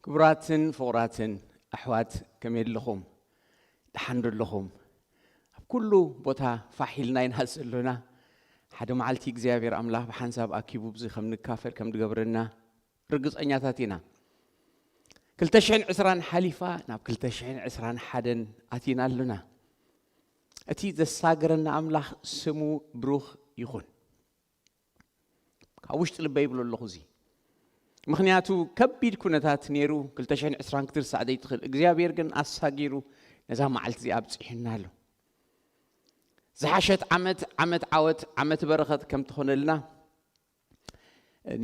ክቡራትን ፍቑራትን ኣሕዋት፣ ከመይ ኣለኹም? ደሓን ዶ ኣለኹም? ኣብ ኩሉ ቦታ ፋሕ ኢልና ኢና ዘለና። ሓደ መዓልቲ እግዚኣብሔር ኣምላኽ ብሓንሳብ ኣኪቡ ብዚ ከም ንካፈል ከም ዝገብረና ርግጸኛታት ኢና። ክልተ ሽሕን ዕስራን ሓሊፋ ናብ ክልተ ሽሕን ዕስራን ሓደን ኣቲና ኣለና። እቲ ዘሳገረና ኣምላኽ ስሙ ብሩኽ ይኹን። ካብ ውሽጢ ልበይ ይብሎ ኣለኹ እዚ። ምኽንያቱ ከቢድ ኩነታት ነይሩ፣ ክልተ ሽሕን ዕስራን ክትርሳዕ ዘይትኽእል። እግዚኣብሔር ግን ኣሳጊሩ ነዛ መዓልቲ እዚኣ ኣብጺሑና ኣሎ። ዝሓሸት ዓመት፣ ዓመት ዓወት፣ ዓመት በረኸት ከም ትኾነልና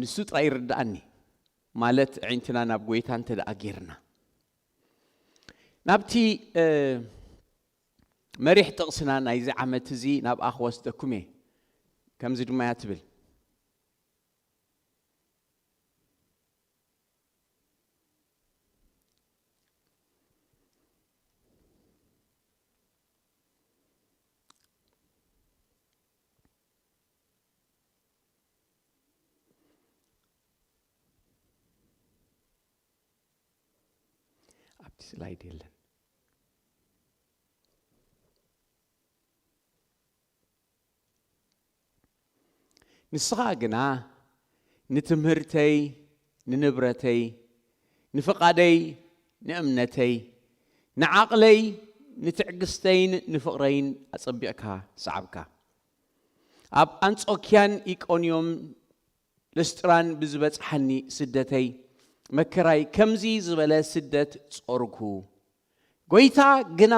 ንሱ ጥራይ ይርድኣኒ። ማለት ኣዒንትና ናብ ጎይታ እንተ ደኣ ጌርና። ናብቲ፣ እ፣ መሪሕ ጥቕስና ናይዚ ዓመት እዚ ናብኣ ክወስደኩም እየ። ከምዚ ድማ እያ ትብል። ኣብቲ ስላይድ የለን። ንስኻ ግና ንትምህርተይ፣ ንንብረተይ፣ ንፍቓደይ፣ ንእምነተይ፣ ንዓቕለይ፣ ንትዕግስተይን ንፍቕረይን ኣጸቢቕካ ሰዓብካ። ኣብ ኣንጾክያን ኢቆንዮምን ልስጥራን ብዝበጽሓኒ ስደተይ መከራይ ከምዚ ዝበለ ስደት ጾርኩ። ጎይታ ግና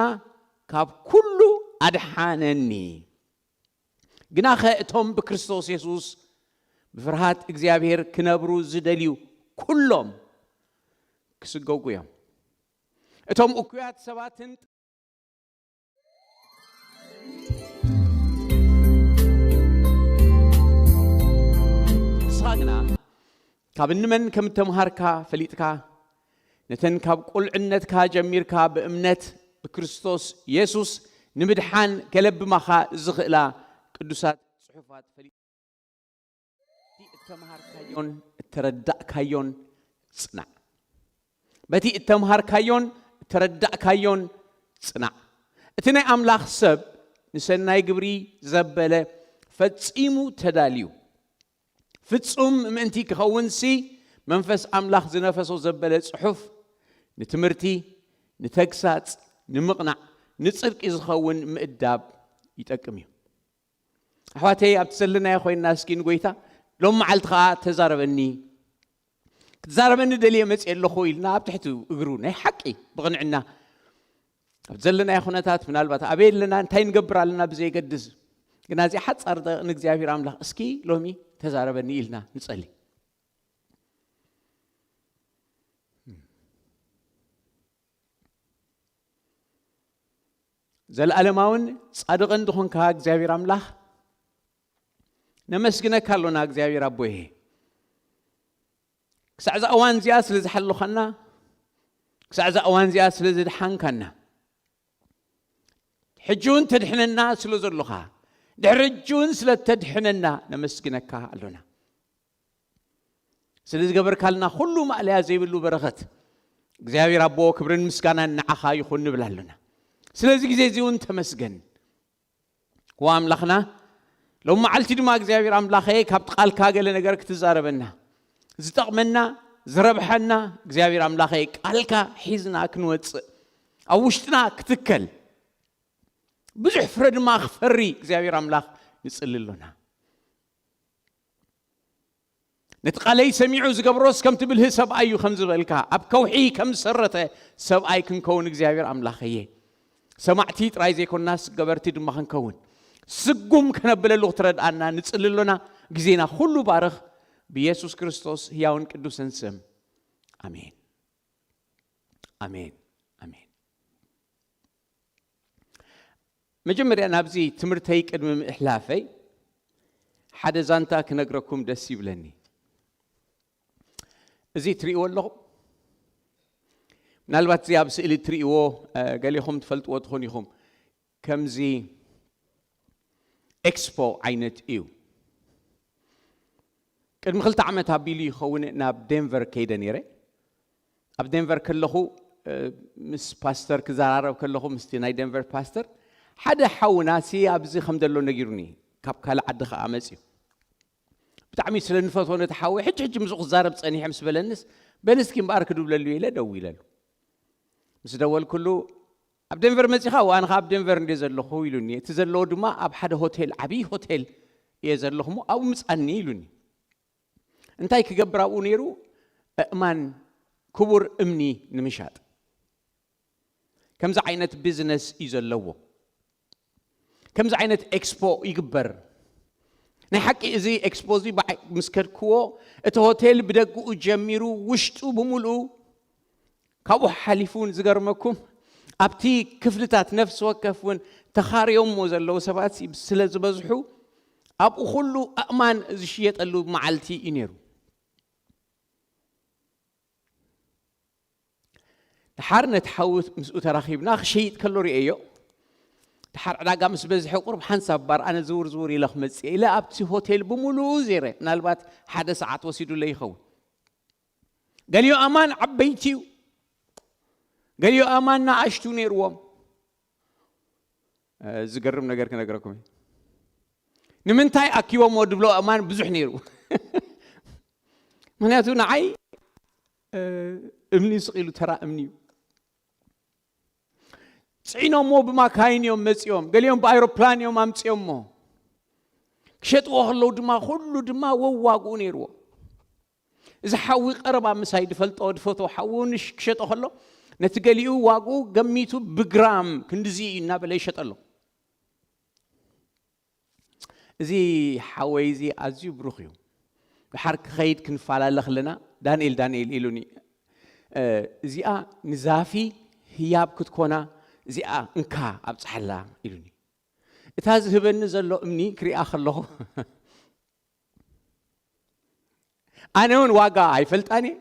ካብ ኩሉ ኣድሓነኒ። ግናኸ እቶም ብክርስቶስ የሱስ ብፍርሃት እግዚኣብሔር ክነብሩ ዝደልዩ ኩሎም ክስገጉ እዮም። እቶም እኩያት ሰባትን ንስኻ ግና ካብ እንመን ከም እተምሃርካ ፈሊጥካ፣ ነተን ካብ ቁልዕነትካ ጀሚርካ ብእምነት ብክርስቶስ የሱስ ንምድሓን ከለብማኻ ዝኽእላ ቅዱሳት ጽሑፋት ፈሊጥ እቲ እተምሃርካዮን እተረዳእካዮን ጽናዕ። በቲ እተምሃርካዮን እተረዳእካዮን ጽናዕ። እቲ ናይ ኣምላኽ ሰብ ንሰናይ ግብሪ ዘበለ ፈጺሙ ተዳልዩ፣ ፍጹም ምእንቲ ክኸውንሲ መንፈስ ኣምላኽ ዝነፈሶ ዘበለ ጽሑፍ ንትምህርቲ፣ ንተግሳጽ፣ ንምቕናዕ፣ ንጽድቂ ዝኸውን ምእዳብ ይጠቅም እዩ። ኣሕዋተይ፣ ኣብቲ ዘለናዮ ኮይንና እስኪ ንጎይታ ሎም መዓልቲ ኸዓ ተዛረበኒ፣ ክትዛረበኒ ደልየ መፅየ ኣለኹ ኢልና ኣብ ትሕቲ እግሩ ናይ ሓቂ ብቕንዕና ኣብ ዘለናዮ ኩነታት ምናልባት ኣበይ ኣለና እንታይ ንገብር ኣለና ብዘይገድስ ግና እዚ ሓፃር ንእግዚኣብሔር ኣምላኽ እስኪ ሎሚ ተዛረበኒ ኢልና ንፀሊ። ዘለኣለማውን ጻድቕን ዝኾንካ እግዚኣብሔር ኣምላኽ ነመስግነካ ኣሎና። እግዚኣብሔር ኣቦየ ክሳዕ እዛ እዋን እዚኣ ስለ ዝሓለኻና፣ ክሳዕ እዛ እዋን እዚኣ ስለ ዝድሓንካና፣ ሕጂ እውን ተድሕነና ስለ ዘሎኻ፣ ድሕሪ ሕጂ እውን ስለ ተድሕነና ነመስግነካ ኣሎና። ስለ ዝገበርካልና ኩሉ ማእለያ ዘይብሉ በረኸት እግዚኣብሔር ኣቦ ክብርን ምስጋናን ንዓኻ ይኹን ንብል ኣለና። ስለዚ ግዜ እዚ እውን ተመስገን። ዋ ኣምላኽና፣ ሎም መዓልቲ ድማ እግዚኣብሔር ኣምላኸ ካብቲ ቃልካ ገለ ነገር ክትዛረበና ዝጠቕመና ዝረብሐና እግዚኣብሔር ኣምላኸ ቃልካ ሒዝና ክንወፅእ ኣብ ውሽጥና ክትከል ብዙሕ ፍረ ድማ ክፈሪ እግዚኣብሔር ኣምላኽ ንፅሊ ኣሎና። ነቲ ቃለይ ሰሚዑ ዝገብሮስ ከምቲ ብልሂ ሰብኣይ እዩ ከም ዝበልካ ኣብ ከውሒ ከም ዝሰረተ ሰብኣይ ክንከውን እግዚኣብሔር ኣምላኸየ ሰማዕቲ ጥራይ ዘይኮናስ ገበርቲ ድማ ክንከውን ስጉም ከነብለሉ ክትረድኣና ንፅሊ ኣሎና። ግዜና ኩሉ ባርኽ ብየሱስ ክርስቶስ ህያውን ቅዱስን ስም ኣሜን። ኣሜን። ኣሜን። መጀመርያ ናብዚ ትምህርተይ ቅድሚ ምእሕላፈይ ሓደ ዛንታ ክነግረኩም ደስ ይብለኒ። እዚ ትርእይዎ ኣለኹም ምናልባት እዚ ኣብ ስእሊ ትርእይዎ ገሌኹም ትፈልጥዎ ትኾኑ ኢኹም። ከምዚ ኤክስፖ ዓይነት እዩ። ቅድሚ ክልተ ዓመት ኣቢሉ ይኸውን ናብ ዴንቨር ከይደ ነይረ። ኣብ ዴንቨር ከለኹ፣ እ፣ ምስ ፓስተር ክዘራረብ ከለኹ፣ ምስቲ ናይ ዴንቨር ፓስተር፣ ሓደ ሓውና ሲ ኣብዚ ከም ዘሎ ነጊሩኒ፣ ካብ ካልእ ዓዲ ኸዓ መጽዩ። ብጣዕሚ ስለ ንፈትዎ ነቲ ሓወይ፣ ሕጂ ሕጂ ምስኡ ክዛረብ ጸኒሐ ምስ በለንስ፣ በል እስኪ እምበኣር ክድውለሉ ኢለ ደዊለሉ። ምስ ደወልኩሉ፣ "ኣብ ዴንቨር መጺኻ?" "እወ፣ ኣነ ኸዓ ኣብ ዴንቨር እንድየ ዘለኹ" ኢሉኒ። እቲ ዘለዎ ድማ ኣብ ሓደ ሆቴል፣ ዓብዪ ሆቴል እየ ዘለኹ እሞ ኣብኡ ምጻኒ ኢሉኒ። እንታይ ክገብር ኣብኡ ነይሩ? ኣእማን፣ ክቡር እምኒ ንምሻጥ። ከምዚ ዓይነት ቢዝነስ እዩ ዘለዎ። ከምዚ ዓይነት ኤክስፖ ይግበር። ናይ ሓቂ እዚ ኤክስፖ እዚ ብዓይ-፣ ምስ ከድክዎ፣ እቲ ሆቴል ብደግኡ ጀሚሩ ውሽጡ ብምሉኡ፣ ካብኡ ሓሊፉ እውን ዝገርመኩም፣ ኣብቲ ክፍልታት ነፍሲ ወከፍ እውን ተኻርዮሞ ዘለዉ ሰባት ስለ ዝበዝሑ፣ ኣብኡ ኩሉ ኣእማን ዝሽየጠሉ መዓልቲ እዩ ነይሩ። ድሓር ነቲ ሓዊ ምስኡ ተራኺብና ክሸይጥ ከሎ ርእየዮ። ድሓር ዕዳጋ ምስ በዝሐ ቁሩብ ሓንሳብ እምበኣር ኣነ ዝውር ዝውር ኢለ ክመጽእ ኢለ ኣብቲ ሆቴል ብምሉኡ ዜረ። ምናልባት ሓደ ሰዓት ወሲዱለይ ይኸውን። ገሊኡ ኣእማን ዓበይቲ እዩ። ገሊኡ ኣእማን ንኣሽቱ ነይርዎም። እ፣ ዝገርም ነገር ክነግረኩም እየ። ንምንታይ ኣኪቦምዎ ድብሎ ኣእማን ብዙሕ ነይሩ። ምኽንያቱ ንዓይ፣ እ፣ እምኒ ስቕ ኢሉ ተራ እምኒ እዩ። ጽዒኖምዎ ብማካይን እዮም መጺኦም፣ ገሊኦም ብኣይሮፕላን እዮም ኣምጺኦምዎ። ክሸጥዎ ከለዉ ድማ ኩሉ ድማ ወዋግኡ ነይርዎ። እዚ ሓዊ ቀረባ ምሳይ ድፈልጦ፣ ድፈትዎ ሓዊ ንሽ-፣ ክሸጦ ከሎ፣ ነቲ ገሊኡ ዋግኡ ገሚቱ ብግራም ክንድዚ እዩ እናበለ ይሸጠሎ። እዚ ሓወይ እዚ ኣዝዩ ብሩኽ እዩ። ድሓር ክኸይድ ክንፈላለ ከለና፣ "ዳንኤል፣ ዳንኤል" ኢሉኒ፣ "እ፣ እዚኣ ንዛፊ ህያብ ክትኮና፣ እዚኣ እንካ ኣብጽሓላ" ኢሉኒ። እታ ዝህበኒ ዘሎ እምኒ ክሪኣ ከለኹ፣ ኣነ እውን ዋጋ ኣይፈልጣን እየ።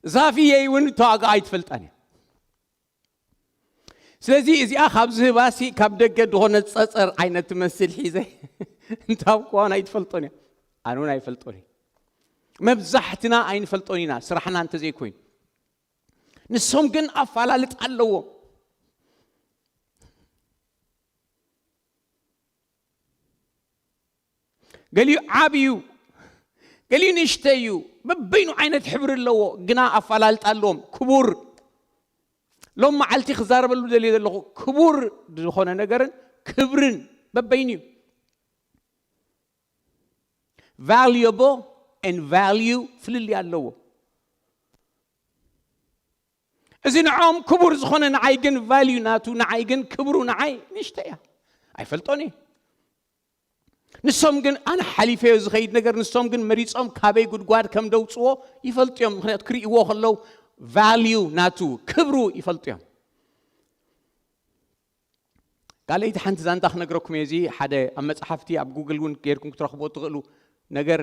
ዛፍየይ እውን እታ ዋጋ ኣይትፈልጣን እያ። ስለዚ እዚኣ ካብ ዝህባሲ ካብ ደገ ዝኾነ ጸጸር ዓይነት ትመስል ሒዘ እንታብ ክዋን ኣይትፈልጦን እያ። ኣነ እውን ኣይፈልጦን እየ። መብዛሕትና ኣይንፈልጦን ኢና፣ ስራሕና እንተዘይኮይኑ። ንሶም ግን ኣፋላልጥ ኣለዎም። ገሊኡ ዓቢ እዩ፣ ገሊኡ ንእሽተይ እዩ፣ በበይኑ ዓይነት ሕብሪ ኣለዎ፣ ግና ኣፋላልጣ ኣለዎም። ክቡር፣ ሎም መዓልቲ ክዛረበሉ ደልየ ዘለኹ፣ ክቡር ዝኾነ ነገርን ክብርን በበይኑ እዩ። Valuable and value ፍልልይ ኣለዎ። እዚ ንዖም ክቡር ዝኾነ ንዓይ ግን ቫልዩ ናቱ፣ ንዓይ ግን ክብሩ ንዓይ ንእሽተይ እያ። ኣይፈልጦን እየ። ንሶም ግን ኣነ ሓሊፈዮ ዝኸይድ ነገር፣ ንሶም ግን መሪጾም ካበይ ጉድጓድ ከም ደውጽዎ ይፈልጡ እዮም። ምኽንያቱ ክርእይዎ ከለዉ ቫልዩ ናቱ፣ ክብሩ ይፈልጡ እዮም። ካልኣይቲ ሓንቲ ዛንታ ክነግረኩም እየ። እዚ ሓደ ኣብ መጽሓፍቲ፣ ኣብ ጉግል እውን ጌርኩም ክትረኽቦ ትኽእሉ ነገር።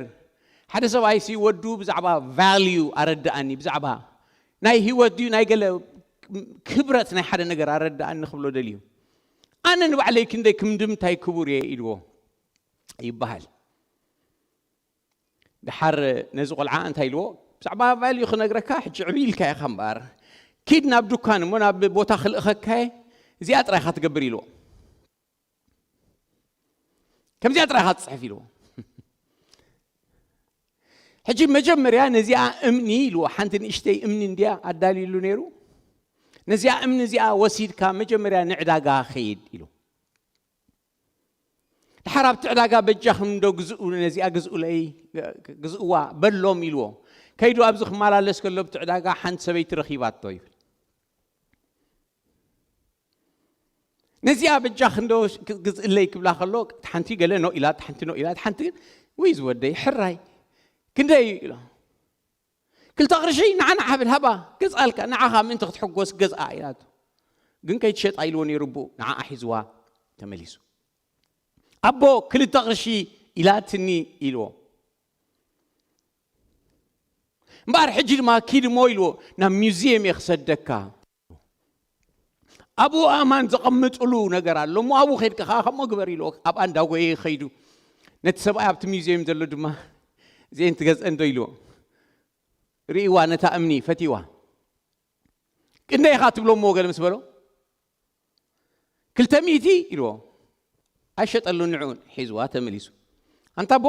ሓደ ሰብኣይ ሲ ወዱ ብዛዕባ ቫልዩ ኣረድኣኒ፣ ብዛዕባ ናይ ህይወት ድዩ ናይ ገለ ክብረት ናይ ሓደ ነገር ኣረድኣኒ ክብሎ ደልዩ። ኣነ ንባዕለይ ክንደይ ክምድምታይ ክቡር እየ ኢልዎ ይበሃል። ድሓር ነዚ ቆልዓ እንታይ ኢልዎ? "ብዛዕባ ቫልዩ ክነግረካ ሕጂ ዕብይ ኢልካ ኢኻ እምበኣር፣ ኪድ ናብ ዱካን እሞ ናብ ቦታ ክልእኸካ እየ፣ እዚኣ ጥራይ ኢኻ ትገብር" ኢልዎ። "ከምዚኣ ጥራይ ኢኻ ትጽሕፍ" ኢልዎ። ሕጂ መጀመርያ ነዚኣ እምኒ ኢልዎ፣ ሓንቲ ንእሽተይ እምኒ እንድያ ኣዳልዩሉ ነይሩ። "ነዚኣ እምኒ እዚኣ ወሲድካ መጀመርያ ንዕዳጋ ኸይድ" ኢሉ። ድሓር ኣብቲ ዕዳጋ በጃኹም እንዶ ግዝኡ፣ ነዚኣ ግዝኡለይ፣ ግዝእዋ በሎም ኢልዎ። ከይዱ ኣብዚ ክመላለስ ከሎ ኣብቲ ዕዳጋ ሓንቲ ሰበይቲ ረኺባቶ ይብል። ነዚኣ በጃኽ እንዶ ግዝእለይ ክብላ ከሎ፣ እታ ሓንቲ ገለ ኖ ኢላ፣ እታ ሓንቲ ኖ ኢላ፣ እታ ሓንቲ ግን፣ "ውይ ዝወደይ፣ ሕራይ፣ ክንደይ?" ኢሎ። "ክልተ ቅርሺ፣ ንዓ ንዓ ብል ሃባ፣ ገዝኣልካ፣ ንዓኻ ምእንቲ ክትሕጎስ ገዝኣ" ኢላቶ። ግን ከይትሸጣ ኢልዎ ነይሩ ኣቦኡ፣ ንዓኣ ሒዝዋ ተመሊሱ። "ኣቦ፣ ክልተ ቅርሺ ኢላትኒ" ኢልዎ። "እምበኣር ሕጂ ድማ ኪድ እሞ" ኢልዎ፣ "ናብ ሚውዚየም እየ ክሰደካ። ኣብኡ ኣእማን ዘቐምጥሉ ነገር ኣሎ እሞ ኣብኡ ኸይድካ ኸዓ ከምኡ ግበር" ኢልዎ። ኣብኣ እንዳጎየ ከይዱ፣ ነቲ ሰብኣይ ኣብቲ ሚውዚየም ዘሎ ድማ "እዚኤን ትገዝአን ዶ?" ኢልዎ። ርእይዋ፣ ነታ እምኒ ፈትይዋ። "ክንደይ ኢኻ ትብሎ እሞ?" ገለ ምስ በሎ፣ "ክልተ ሚእቲ" ኢልዎ። ኣይሸጠሉን፣ ንዕኡ ሒዝዋ ተመሊሱ። "ኣንታ ኣቦ፣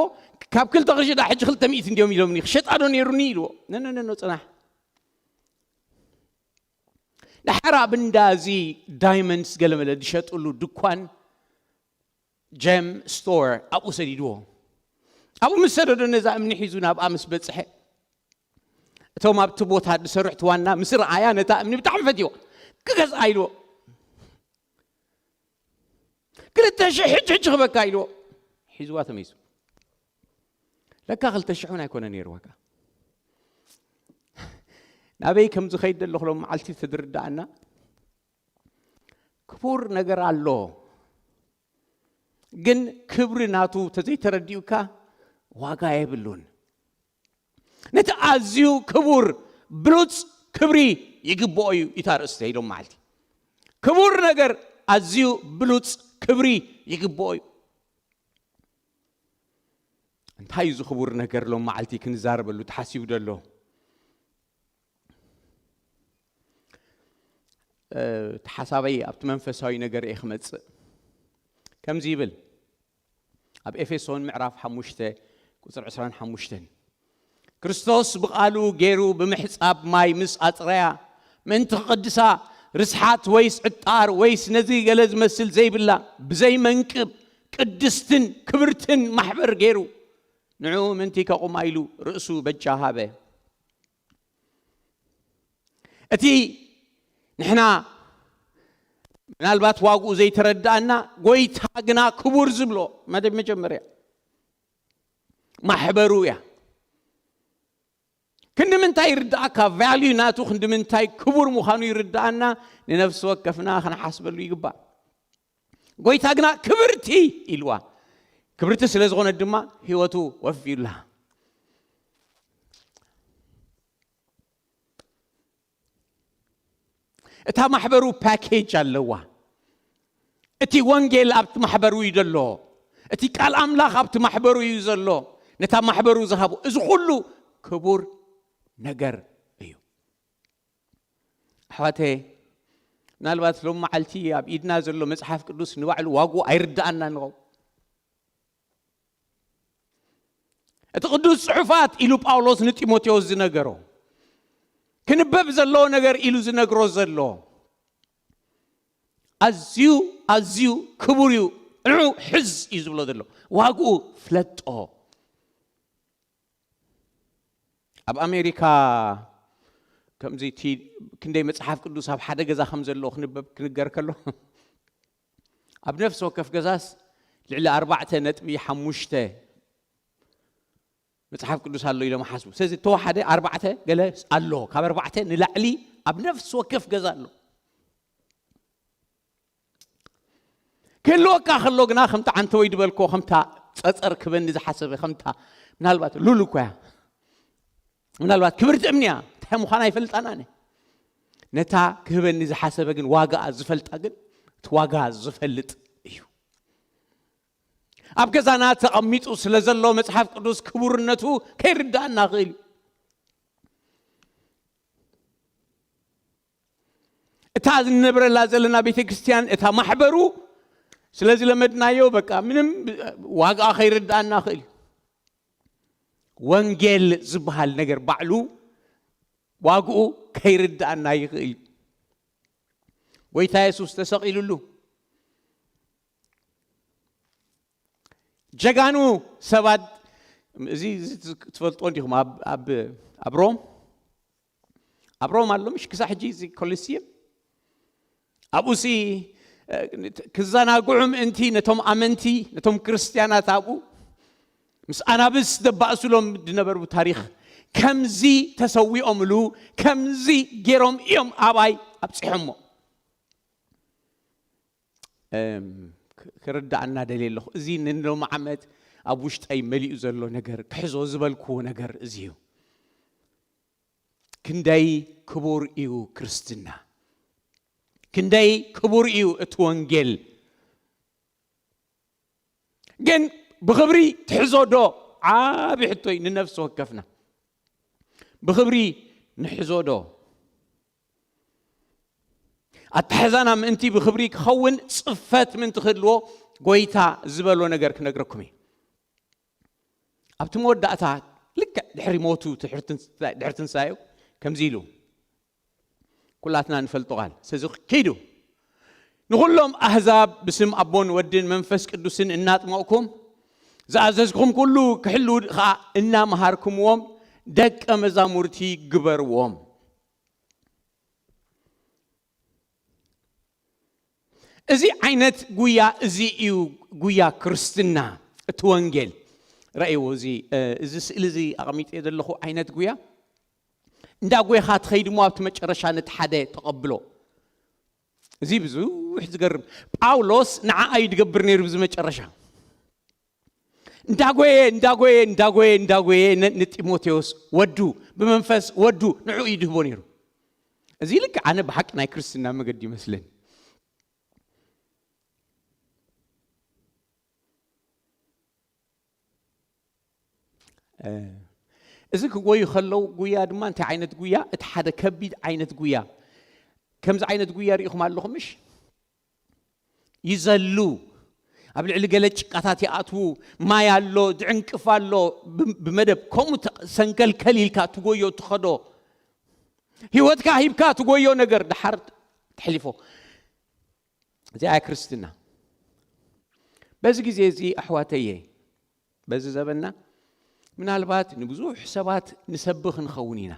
ካብ ክልተ ቅርሺ ዳ ሕጂ ክልተ ሚእቲ እንድዮም ኢሎምኒ፣ ክሸጣ ዶ ነይሩኒ?" ኢልዎ። "ኖ፣ ኖ፣ ኖ፣ ኖ፣ ጽናሕ። ደሓር ኣብ እንዳ እዚ ዳይመንድስ ገለመለ ዝሸጥሉ ድኳን፣ ጀም ስቶር፣ ኣብኡ ሰዲድዎ። ኣብኡ ምስ ሰደዶ፣ ነዛ እምኒ ሒዙ ናብኣ ምስ በጽሐ፣ እቶም ኣብቲ ቦታ ዝሰርሑ እቲ ዋና ምስ ረኣያ፣ ነታ እምኒ ብጣዕሚ ፈትይዎ። "ክገዝኣ" ኢልዎ። "ክልተ ሽሕ ሕጂ ሕጂ ክበካ" ኢልዎ። ሒዝዋ ተመይሱ። ለካ ክልተ ሽሕ እውን ኣይኮነ ነይሩ ዋጋ። ናበይ ከም ዝኸይድ ዘለኹ ሎም መዓልቲ ተድርዳኣና። ክቡር ነገር ኣሎ፣ ግን ክብሪ ናቱ ተዘይተረዲኡካ ዋጋ የብሉን። ነቲ ኣዝዩ ክቡር ብሉጽ ክብሪ ይግብኦ እዩ። ኢታ ርእስተ ኢሎም መዓልቲ፣ ክቡር ነገር ኣዝዩ ብሉጽ ክብሪ ይግብኦ እዩ። እንታይ እዩ እዚ ክቡር ነገር ሎም መዓልቲ ክንዛረበሉ ተሓሲቡ ዘሎ? እ፣ እቲ ሓሳበይ ኣብቲ መንፈሳዊ ነገር እየ ክመጽእ። ከምዚ ይብል ኣብ ኤፌሶን ምዕራፍ ሓሙሽተ ቁጽሪ ዕስራን ሓሙሽተን፣ "ክርስቶስ ብቓሉ ገይሩ ብምሕጻብ ማይ ምስ ኣጽረያ፣ ምእንቲ ክቕድሳ፣ ርስሓት ወይስ ዕጣር ወይስ ነዚ ገለ ዝመስል ዘይብላ፣ ብዘይ መንቅብ ቅድስትን ክብርትን ማሕበር ገይሩ፣ ንዕኡ ምእንቲ ከቑማ ኢሉ ርእሱ በጃ ሃበ።" እቲ ንሕና ምናልባት ዋግኡ ዘይተረዳእና፣ ጎይታ ግና ክቡር ዝብሎ መደ-፣ መጀመርያ ማሕበሩ እያ። ክንዲ ምንታይ ይርዳእካ? ቫልዩ ናቱ ክንዲ ምንታይ ክቡር ምዃኑ ይርዳእና፣ ንነፍሲ ወከፍና ክንሓስበሉ ይግባእ። ጎይታ ግና ክብርቲ ኢልዋ። ክብርቲ ስለ ዝኾነት ድማ ህይወቱ ወፊዩላ። እታ ማሕበሩ ፓኬጅ ኣለዋ። እቲ ወንጌል ኣብቲ ማሕበሩ እዩ ዘሎ። እቲ ቃል ኣምላኽ ኣብቲ ማሕበሩ እዩ ዘሎ። ነታ ማሕበሩ ዝሃቦ፣ እዚ ኩሉ ክቡር ነገር እዩ። ኣሕዋተየ፣ ምናልባት ሎም መዓልቲ ኣብ ኢድና ዘሎ መጽሓፍ ቅዱስ ንባዕሉ ዋግኡ ኣይርዳኣና ንኸው። እቲ ቅዱስ ጽሑፋት ኢሉ ጳውሎስ ንጢሞቴዎስ ዝነገሮ፣ ክንበብ ዘለዎ ነገር ኢሉ ዝነግሮ ዘሎ፣ ኣዝዩ፣ ኣዝዩ ክቡር እዩ። ንዑ ሕዝ እዩ ዝብሎ ዘሎ። ዋግኡ ፍለጦ። ኣብ ኣሜሪካ ከምዚ እቲ ክንደይ መጽሓፍ ቅዱስ ኣብ ሓደ ገዛ ከም ዘሎ ክንበብ ክንገር ከሎ፣ ኣብ ነፍሲ ወከፍ ገዛስ ልዕሊ ኣርባዕተ ነጥቢ ሓሙሽተ መጽሓፍ ቅዱስ ኣሎ ኢሎም ሓስቡ። ስለዚ እተወሓደ ኣርባዕተ ገለ ኣሎ፣ ካብ ኣርባዕተ ንላዕሊ ኣብ ነፍሲ ወከፍ ገዛ ኣሎ። ክህልወካ ከሎ ግና፣ ከምቲ ዓንተወይ ዝበልክዎ፣ ከምታ ጸጸር ክበኒ ዝሓሰበ፣ ከምታ ምናልባት ሉል እኮ እያ፣ ምናልባት ክብርቲ እምኒ እያ፣ እንታይ ምዃና ኣይፈልጣን ኣነ። ነታ ክህበኒ ዝሓሰበ ግን፣ ዋጋኣ ዝፈልጣ ግን፣ እቲ ዋጋ ዝፈልጥ እዩ። ኣብ ገዛና ተቐሚጡ ስለ ዘሎ፣ መጽሓፍ ቅዱስ ክቡርነቱ ከይርዳእና ይኽእል እዩ። እታ ዝነብረላ ዘለና ቤተ ክርስቲያን፣ እታ ማሕበሩ ስለ ዝለመድናዮ፣ በቃ ምንም ዋጋኣ ከይርዳእና ይኽእል እዩ። ወንጌል ዝበሃል ነገር ባዕሉ ዋግኡ ከይርዳእና ይኽእል እዩ። ጎይታ የሱስ ተሰቒሉሉ፣ ጀጋኑ ሰባት፣ እዚ፣ እዚ ትፈልጦ እንዲኹም፣ ኣብ፣ ኣብ፣ ኣብ ሮም፣ ኣብ ሮም ኣሎ፣ ምሽ ክሳዕ ሕጂ እዚ ኮሊሲየም፣ ኣብኡሲ፣ እ፣ ክዘናግዑ ምእንቲ ነቶም ኣመንቲ፣ ነቶም ክርስትያናት ኣብኡ ምስ ኣናብስ ዘባእሱሎም ዝነበሩ ታሪኽ፣ ከምዚ ተሰዊኦምሉ፣ ከምዚ ገይሮም እዮም ኣባይ ኣብጺሖሞ። እም፣ ክ-፣ ክርዳእና ደልየ ኣለኹ። እዚ ንሎሚ ዓመት ኣብ ውሽጠይ መሊኡ ዘሎ ነገር፣ ክሕዞ ዝበልክዎ ነገር እዚ እዩ። ክንደይ ክቡር እዩ ክርስትና! ክንደይ ክቡር እዩ እቲ ወንጌል! ግን ብኽብሪ ትሕዞ ዶ? ዓቢ ሕቶ እዩ ንነፍሲ ወከፍና። ብኽብሪ ንሕዞ ዶ? ኣተሓሕዛና ምእንቲ ብኽብሪ ክኸውን ጽፈት ምእንቲ ክህልዎ ጎይታ ዝበሎ ነገር ክነግረኩም እዩ። ኣብቲ መወዳእታ ልክዕ ድሕሪ ሞቱ ድሕሪ ትንሳኤኡ ከምዚ ኢሉ ኩላትና ንፈልጦ ቃል ሰዚ ኪዱ ንኹሎም ኣህዛብ ብስም ኣቦን ወድን መንፈስ ቅዱስን እናጥመቕኩም ዝኣዘዝኩም ኩሉ ክሕልው ከዓ እናመሃርኩምዎም ደቀ መዛሙርቲ ግበርዎም። እዚ ዓይነት ጉያ እዚ እዩ ጉያ ክርስትና፣ እቲ ወንጌል። ረእይዎ እዚ እዚ ስእሊ እዚ ኣቐሚጠ ዘለኹ ዓይነት ጉያ እንዳ ጎይኻ ትኸይድ እሞ ኣብቲ መጨረሻ ነቲ ሓደ ተቐብሎ። እዚ ብዙሕ ዝገርም። ጳውሎስ ንዓኣ እዩ ዝገብር ነይሩ ብዚ መጨረሻ። እንዳጎየ እንዳጎየ እንዳጎየ እንዳጎየ ንጢሞቴዎስ ወዱ ብመንፈስ ወዱ ንዑ እዩ ድህቦ ነይሩ። እዚ ልክ ኣነ ብሓቂ ናይ ክርስትና መገዲ ይመስለኒ። እዚ ክጎዩ ከለዉ ጉያ ድማ እንታይ ዓይነት ጉያ? እቲ ሓደ ከቢድ ዓይነት ጉያ። ከምዚ ዓይነት ጉያ ርኢኹም ኣለኹም ምሽ? ይዘሉ፣ ኣብ ልዕሊ ገለ ጭቃታት ይኣትዉ፣ ማይ ኣሎ፣ ዝዕንቅፍ ኣሎ፣ ብመደብ ከምኡ ሰንከልከል ኢልካ ትጎዮ ትኸዶ፣ ህይወትካ ሂብካ ትጎዮ ነገር ድሓር ተሕሊፎ። እዚኣ ክርስትና። በዚ ግዜ እዚ ኣሕዋተየ፣ በዚ ዘበንና ምናልባት ንብዙሕ ሰባት ንሰብኽ ንኸውን ኢና።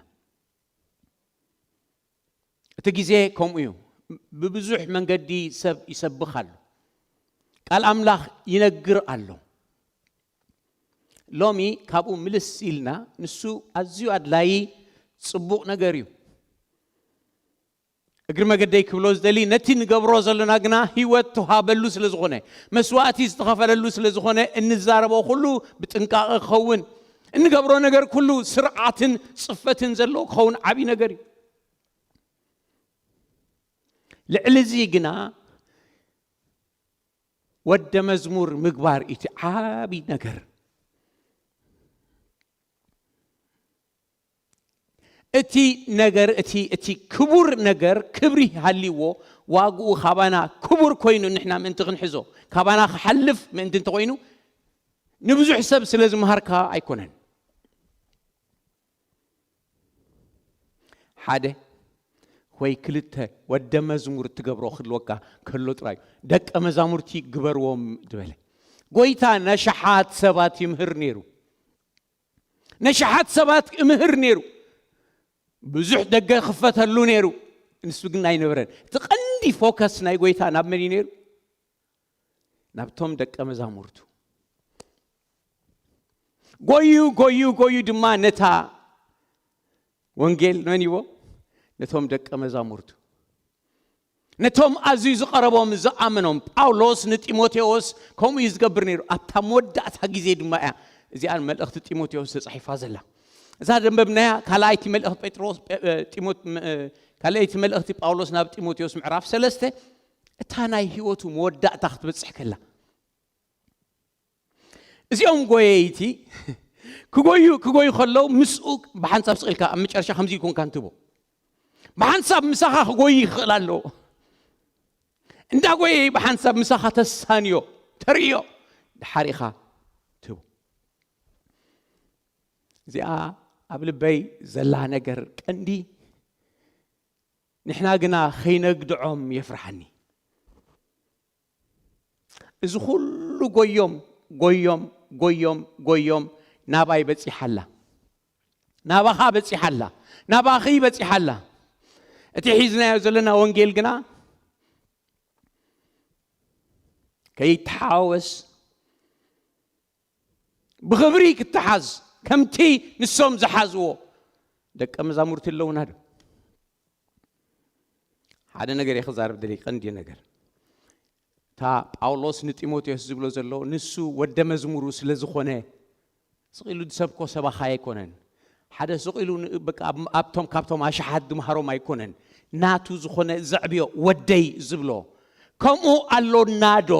እቲ ግዜ ከምኡ እዩ። ብብዙሕ መንገዲ ሰብ ይሰብኽ ኣሎ። ቃል ኣምላኽ ይነግር ኣሎ። ሎሚ ካብኡ ምልስ ኢልና ንሱ ኣዝዩ ኣድላዪ ጽቡቕ ነገር እዩ። እግሪ መገደይ ክብሎ ዝደሊ ነቲ ንገብሮ ዘለና ግና ህይወት ተዋሃበሉ ስለ ዝኾነ መስዋእቲ ዝተኸፈለሉ ስለ ዝኾነ እንዛረቦ ኩሉ ብጥንቃቐ ክኸውን እንገብሮ ነገር ኩሉ ስርዓትን ጽፈትን ዘለዎ ክኸውን ዓብዪ ነገር እዩ። ልዕሊ እዚ ግና ወደ መዝሙር ምግባር እቲ ዓብዪ ነገር። እቲ ነገር እቲ እቲ ክቡር ነገር ክብሪ ሃልይዎ ዋግኡ ካባና ክቡር ኮይኑ ንሕና ምእንቲ ክንሕዞ ካባና ክሓልፍ ምእንቲ እንተኮይኑ ንብዙሕ ሰብ ስለ ዝምሃርካ ኣይኮነን። ሓደ ወይ ክልተ ወደ መዝሙር ትገብሮ ክህልወካ ከሎ ጥራይ ደቀ መዛሙርቲ ግበርዎም ዝበለ ጎይታ ነሽሓት ሰባት ይምህር ነይሩ። ነሽሓት ሰባት እምህር ነይሩ። ብዙሕ ደገ ክፈተሉ ነይሩ። ንሱ ግን ኣይነበረን። እቲ ቀንዲ ፎከስ ናይ ጎይታ ናብ መን እዩ ነይሩ? ናብቶም ደቀ መዛሙርቱ። ጎዩ ጎዩ ጎዩ ድማ ነታ ወንጌል መን ይዎ? ነቶም ደቀ መዛሙርቱ። ነቶም ኣዝዩ ዝቐረቦም ዝኣመኖም ጳውሎስ ንጢሞቴዎስ ከምኡ እዩ ዝገብር ነይሩ። ኣብታ መወዳእታ ግዜ ድማ እያ እዚኣ መልእኽቲ ጢሞቴዎስ ተጻሒፋ ዘላ። እዛ ደንበብናያ ካልኣይቲ መልእኽቲ ጴጥሮስ ካልኣይቲ መልእኽቲ ጳውሎስ ናብ ጢሞቴዎስ ምዕራፍ ሰለስተ እታ ናይ ህይወቱ መወዳእታ ክትበጽሕ ከላ እዚኦም ጎየይቲ ክጎዩ ክጎዩ ከለዉ ምስኡ ብሓንሳብ ስቕ ኢልካ ኣብ መጨረሻ ከምዚ ኢልኩም ካንትቦ ብሓንሳብ ምሳኻ ክጎይ ይኽእል ኣለዎ። እንዳ ጎየ ብሓንሳብ ምሳኻ ተሳንዮ ተርእዮ ድሓር ኢኻ ትህቦ። እዚኣ ኣብ ልበይ ዘላ ነገር ቀንዲ ንሕና ግና ኸይነግድዖም የፍርሓኒ። እዚ ኩሉ ጎዮም ጎዮም ጎዮም ጎዮም ናባይ በጺሓላ፣ ናባኻ በጺሓላ፣ ናባኺ በጺሓላ። እቲ ሒዝናዮ ዘለና ወንጌል ግና ከይተሓዋወስ ብኽብሪ ክትሓዝ ከምቲ ንሶም ዝሓዝዎ ደቀ መዛሙርቲ ኣለውና ዶ? ሓደ ነገር እየ ክዛረብ ደሊ ቀንዲ ነገር እታ ጳውሎስ ንጢሞቴዎስ ዝብሎ ዘሎ ንሱ ወደ መዝሙሩ ስለ ዝኾነ ስቕ ኢሉ ዝሰብኮ ሰባኻይ ኣይኮነን። ሓደ ስቕ ኢሉ ን- በቃ ኣብ- ኣብቶም ካብቶም ኣሽሓት ዝምሃሮም ኣይኮነን። ናቱ ዝኾነ ዘዕብዮ ወደይ ዝብሎ ከምኡ ኣሎና ዶ?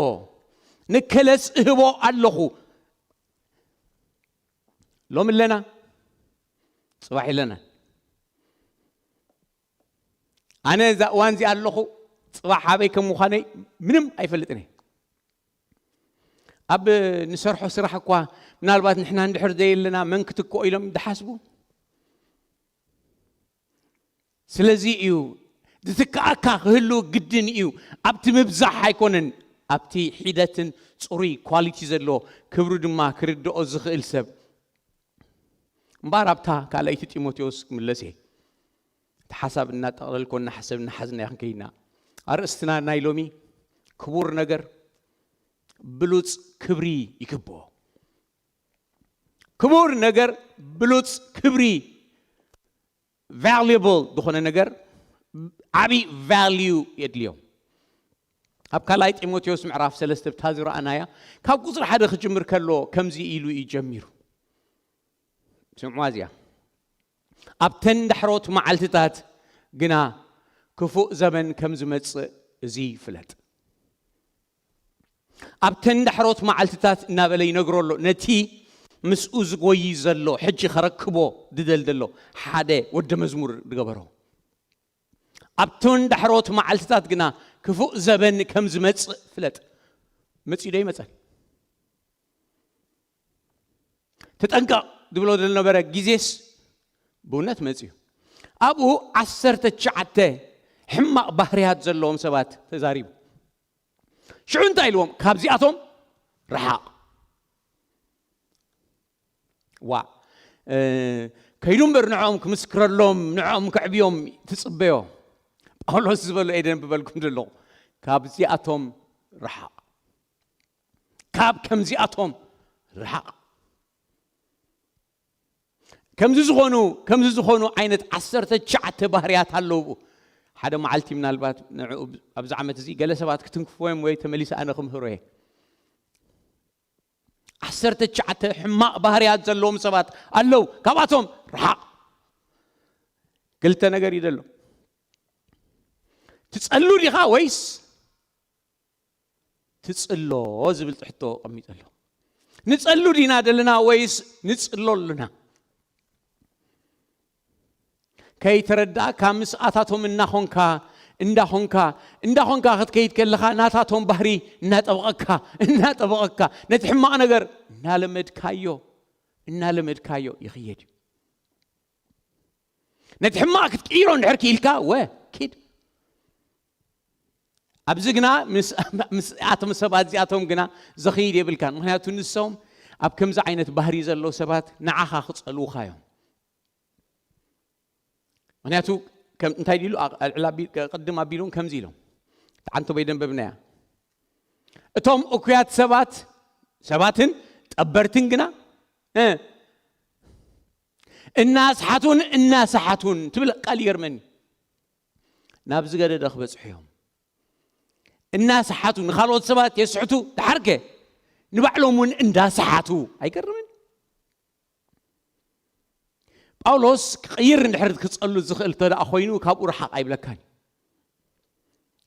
ንከለስ እህቦ ኣለኹ። ሎም ኣለና፣ ጽባሕ የለና። ኣነ እዛ እዋን እዚኣ ኣለኹ፣ ጽባሕ ኣበይ ከም ምዃነይ ምንም ኣይፈልጥን እየ። ኣብ ንሰርሖ ስራሕ እኳ ምናልባት ንሕና እንድሕር ዘየለና መን ክትክኦ ኢሎም ዝሓስቡ። ስለዚ እዩ ዝትክኣካ ክህሉ ግድን እዩ። ኣብቲ ምብዛሕ ኣይኮነን፣ ኣብቲ ሒደትን ጽሩይ ኳሊቲ ዘለዎ ክብሩ ድማ ክርድኦ ዝኽእል ሰብ። እምበኣር ኣብታ ካልኣይቲ ጢሞቴዎስ ክምለስ እየ። እቲ ሓሳብ እናጠቕለልኮ እናሓሰብ እናሓዝና ክንከይድና። ኣርእስትና ናይ ሎሚ ክቡር ነገር ብሉጽ ክብሪ ይግብኦ። ክቡር ነገር ብሉጽ ክብሪ፣ ቫሉብል ዝኾነ ነገር ዓብዪ ቫልዩ የድልዮ። ኣብ ካልኣይ ጢሞቴዎስ ምዕራፍ ሰለስተ ብታ ዝረኣናያ ካብ ቁፅሪ ሓደ ክጅምር ከሎ ከምዚ ኢሉ እዩ ጀሚሩ። ስምዕዋ እዚኣ። ኣብተን ዳሕሮት መዓልትታት ግና ክፉእ ዘመን ከም ዝመጽእ እዚ ፍለጥ። ኣብተን ዳሕሮት መዓልትታት እናበለ ይነግሮ ኣሎ። ነቲ ምስኡ ዝጎይ ዘሎ ሕጂ ከረክቦ ድደል ዘሎ ሓደ ወደ መዝሙር ዝገበሮ። ኣብተን ዳሕሮት መዓልትታት ግና ክፉእ ዘበን ከም ዝመጽእ ፍለጥ። መጺኡ ዶ ይመጸል? ተጠንቀቕ ዝብሎ ዝነበረ ግዜስ ብእውነት መጺኡ። ኣብኡ ዓሰርተ ትሽዓተ ሕማቕ ባህርያት ዘለዎም ሰባት ተዛሪቡ። ሽዑ እንታይ ኢልዎም? ካብዚኣቶም ረሓቕ። ዋ እ፣ ከይዱ እምበር ንዕኦም ክምስክረሎም፣ ንዕኦም ከዕብዮም ትጽበዮ። ጳውሎስ ዝበሎ እየ ደንብበልኩም ዘለኹ። ካብዚኣቶም ረሓቕ። ካብ ከምዚኣቶም ረሓቕ። ከምዚ ዝኾኑ ከምዚ ዝኾኑ ዓይነት ዓሰርተ ትሽዓተ ባህርያት ኣለዉ። ሓደ መዓልቲ ምናልባት ንዕኡ ኣብዚ ዓመት እዚ ገለ ሰባት ክትንክፍዎም ወይ ተመሊሰ ኣነ ክምህሮ እየ። ዓሰርተ ትሽዓተ ሕማቕ ባህርያት ዘለዎም ሰባት ኣለዉ። ካብኣቶም ረሓቕ። ክልተ ነገር እዩ ዘሎ። ትጸሉ ዲኻ ወይስ ትጽሎ ዝብል ሕቶ ቀሚጡ ኣሎ። ንጸሉ ዲና ዘለና ወይስ ንጽሎ ኣለና? ከይተረዳእካ ምስኣታቶም እናኾንካ እንዳኾንካ እንዳኾንካ ክትከይድ ከለኻ ናታቶም ባህሪ እናጠበቐካ እናጠበቐካ ነቲ ሕማቕ ነገር እናለመድካዮ እናለመድካዮ ይኽየድ እዩ። ነቲ ሕማቕ ክትቅይሮ እንድሕር ክኢልካ ወ ኪድ። ኣብዚ ግና ምስ ኣቶም ሰባት እዚኣቶም ግና ዘኽይድ የብልካን። ምክንያቱ ንሶም ኣብ ከምዚ ዓይነት ባህሪ ዘለዉ ሰባት ንዓኻ ክጸልውኻ እዮም። ምክንያቱ ከም እንታይ ዲሉ ኣልዕል ኣቢ- ቅድም ኣቢሉን ከምዚ ኢሎም። ተዓንቶ በይደንበብናያ። እቶም እኩያት ሰባት ሰባትን ጠበርትን ግና እ፣ እናስሓቱን እናሰሓቱን ትብል ቃል ይገርመኒ። ናብ ዝገደደ ክበጽሑ እዮም። እናሰሓቱ ንኻልኦት ሰባት የስሕቱ። ድሓርከ ንባዕሎም እውን እንዳሰሓቱ። ኣይገርምን? ጳውሎስ ክቕይር እንድሕር ክጸሉ ዝኽእል እንተ ደኣ ኮይኑ ካብኡ ረሓቕ ኣይብለካን።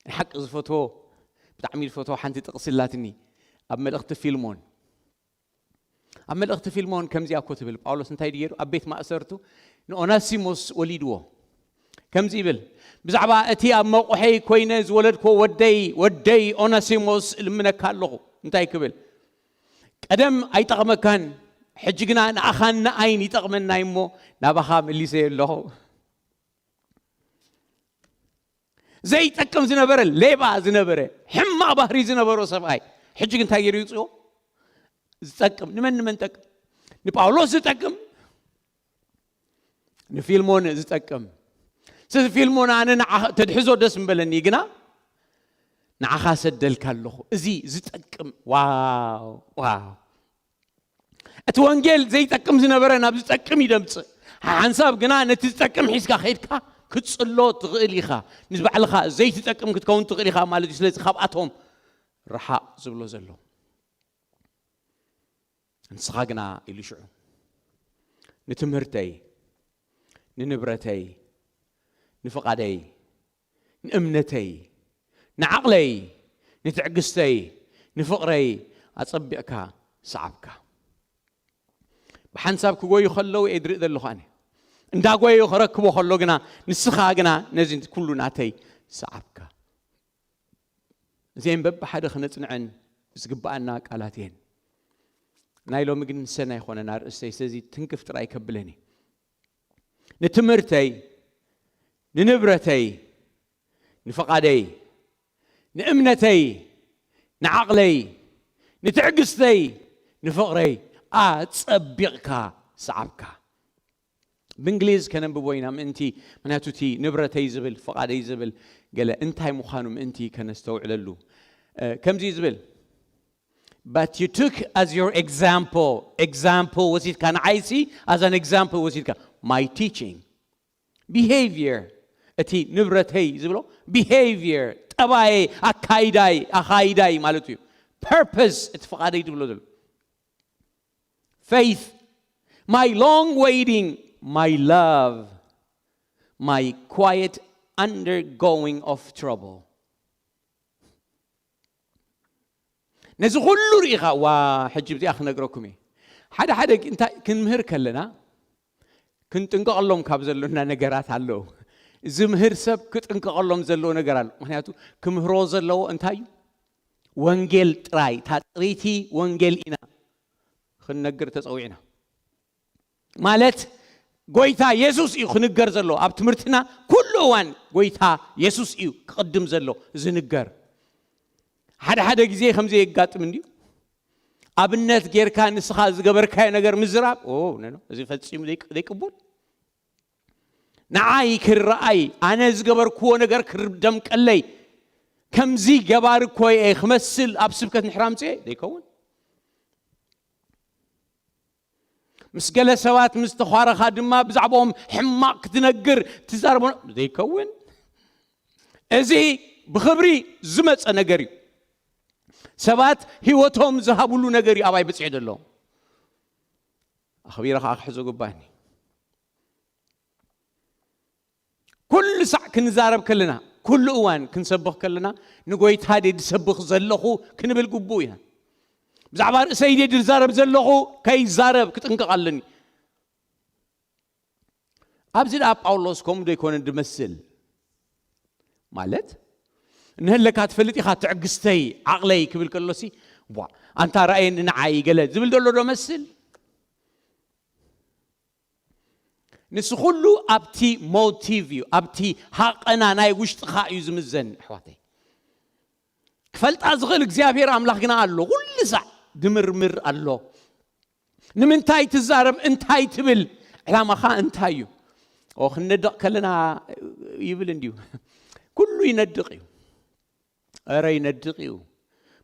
ንሓቂ ዝፈትዎ ብጣዕሚ ዝፈትዎ ሓንቲ ጥቕሲ ኣላትኒ ኣብ መልእኽቲ ፊልሞን። ኣብ መልእኽቲ ፊልሞን ከምዚኣ እኮ ትብል። ጳውሎስ እንታይ ድገይሩ? ኣብ ቤት ማእሰርቱ ንኦናሲሞስ ወሊድዎ። ከምዚ ይብል፣ ብዛዕባ እቲ ኣብ መቑሐይ ኮይነ ዝወለድኮ ወደይ ወደይ ኦናሲሞስ እልምነካ ኣለኹ። እንታይ ክብል? ቀደም ኣይጠቕመካን፣ ሕጂ ግና ንኣኻን ንኣይን ይጠቕመና እሞ ናባኻ መሊሰዮ ኣለኹ። ዘይጠቅም ዝነበረ፣ ሌባ ዝነበረ፣ ሕማቕ ባህሪ ዝነበሮ ሰብኣይ ሕጂ ግን እንታይ ገይሩ ይውፅኦ? ዝጠቅም። ንመን ንመን ጠቅም? ንጳውሎስ ዝጠቅም፣ ንፊልሞን ዝጠቅም። ስለዚ ፊልሞን ኣነ ንዓ ተድሕዞ ደስ ምበለኒ ግና ንዓኻ ሰደልካ ኣለኹ። እዚ ዝጠቅም። ዋው ዋው። እቲ ወንጌል ዘይጠቅም ዝነበረ ናብ ዝጠቅም እዩ ደምፅእ። ሓንሳብ ግና ነቲ ዝጠቅም ሒዝካ ከይድካ ክትፅሎ ትኽእል ኢኻ። ንባዕልኻ ዘይትጠቅም ክትከውን ትኽእል ኢኻ ማለት እዩ። ስለዚ ካብኣቶም ረሓቕ ዝብሎ ዘሎ። ንስኻ ግና ኢሉ ሽዑ ንትምህርተይ፣ ንንብረተይ፣ ንፍቓደይ፣ ንእምነተይ፣ ንዓቕለይ፣ ንትዕግስተይ፣ ንፍቕረይ ኣጸቢቕካ ሰዓብካ። ብሓንሳብ ክጎዩ ከለዉ እየ ዝርኢ ዘለኹ ኣነ። እንዳጎየዩ ክረክቦ ከሎ ግና፣ ንስኻ ግና ነዚ ኩሉ ናተይ ሰዓብካ። እዚአን በብሓደ ክነጽንዐን ዝግብኣና ቃላት እየን። ናይ ሎሚ ግን ንሰን ኣይኮነን ኣርእስተይ፣ ስለዚ ትንክፍ ጥራይ ከብለኒ። ንትምህርተይ፣ ንንብረተይ፣ ንፍቓደይ፣ ንእምነተይ፣ ንዓቕለይ፣ ንትዕግስተይ፣ ንፍቕረይ ኣጸቢቕካ ሰዓብካ። ብእንግሊዝ ከነንብቦ ኢና ምእንቲ፣ ምክንያቱ እቲ ንብረተይ ዝብል፣ ፍቓደይ ዝብል ገለ እንታይ ምዃኑ ምእንቲ ከነስተውዕለሉ። እ፣ ከምዚ እዩ ዝብል፣ But you took as your example, example ወሲድካ፣ ንዓይሲ as an example ወሲድካ፣ my teaching, behavior፣ እቲ ንብረተይ ዝብሎ behavior፣ ጠባየይ፣ ኣካይዳይ፣ ኣኻይዳይ ማለት እዩ። Purpose፣ እቲ ፍቓደይ ዝብሎ ዘሎ። Faith, my long waiting, my love, my quiet undergoing of trouble. ነዚ ኩሉ ርኢኻ፣ ዋ፣ ሕጂ ብዚኣ ክነግረኩም እየ። ሓደ ሓደ እንታይ ክንምህር ከለና ክንጥንቀቐሎም ካብ ዘሎና ነገራት ኣለዉ። ዝምህር ሰብ ክጥንቀቐሎም ዘለዎ ነገር ኣሎ። ምክንያቱ ክምህሮ ዘለዎ እንታይ እዩ? ወንጌል ጥራይ፣ እታ ጽሪቲ ወንጌል ኢና ክንነግር ተጸዊዕና። ማለት ጎይታ የሱስ እዩ ክንገር ዘሎ። ኣብ ትምህርትና ኩሉ እዋን ጎይታ የሱስ እዩ ክቕድም ዘሎ ዝንገር። ሓደ ሓደ ግዜ ከምዚ የጋጥም እንድዩ። ኣብነት ጌርካ ንስኻ ዝገበርካዮ ነገር ምዝራብ፣ ኦ፣ ኖ፣ ኖ፣ እዚ ፈጺሙ ዘይቅ-፣ ዘይቅቡል። ንዓይ ክረኣይ፣ ኣነ ዝገበርክዎ ነገር ክደምቀለይ፣ ከምዚ ገባሪ እኮ እየ ክመስል ኣብ ስብከት ንሕራምጽ እየ ዘይከውን። ምስ ገለ ሰባት ምስ ተዃረኻ ድማ ብዛዕባኦም ሕማቕ ክትነግር ትዛረቦ ዘይከውን። እዚ ብኽብሪ ዝመጸ ነገር እዩ። ሰባት ህይወቶም ዝሃብሉ ነገር እዩ ኣባይ በጺሑ ዘሎ። ኣኽቢረ ኸዓ ክሕዞ ግባኒ። ኩሉ ሳዕ ክንዛረብ ከለና፣ ኩሉ እዋን ክንሰብኽ ከለና፣ ንጎይታ ድየ ዝሰብኽ ዘለኹ ክንብል ግቡእ ኢና። ብዛዕባ ርእሰይ ድየ ዝዛረብ ዘለኹ ከይዛረብ ክጥንቀቕ ኣለኒ። ኣብዚ ደኣ ጳውሎስ ከምኡ ዶ ኣይኮነን ዝመስል? ማለት፣ ንህለካ ትፈልጥ ኢኻ፣ ትዕግስተይ፣ ዓቕለይ ክብል ከሎሲ፣ ቧ፣ ኣንታ ራእየኒ ንዓይ ገለ ዝብል ዘሎ ዶ መስል? ንሱ ኩሉ ኣብቲ ሞቲቭ እዩ፣ ኣብቲ ሃቐና ናይ ውሽጥኻ እዩ ዝምዘን ኣሕዋተይ። ክፈልጣ ዝኽእል እግዚኣብሔር ኣምላኽ ግና ኣሎ፣ ኩሉ ሳዕ ድምርምር ኣሎ። ንምንታይ ትዛረብ፣ እንታይ ትብል፣ ዕላማኻ እንታይ እዩ? ኦ፣ ክንነድቕ ከለና ይብል እንድዩ፣ ኩሉ ይነድቕ እዩ። እረ ይነድቕ እዩ።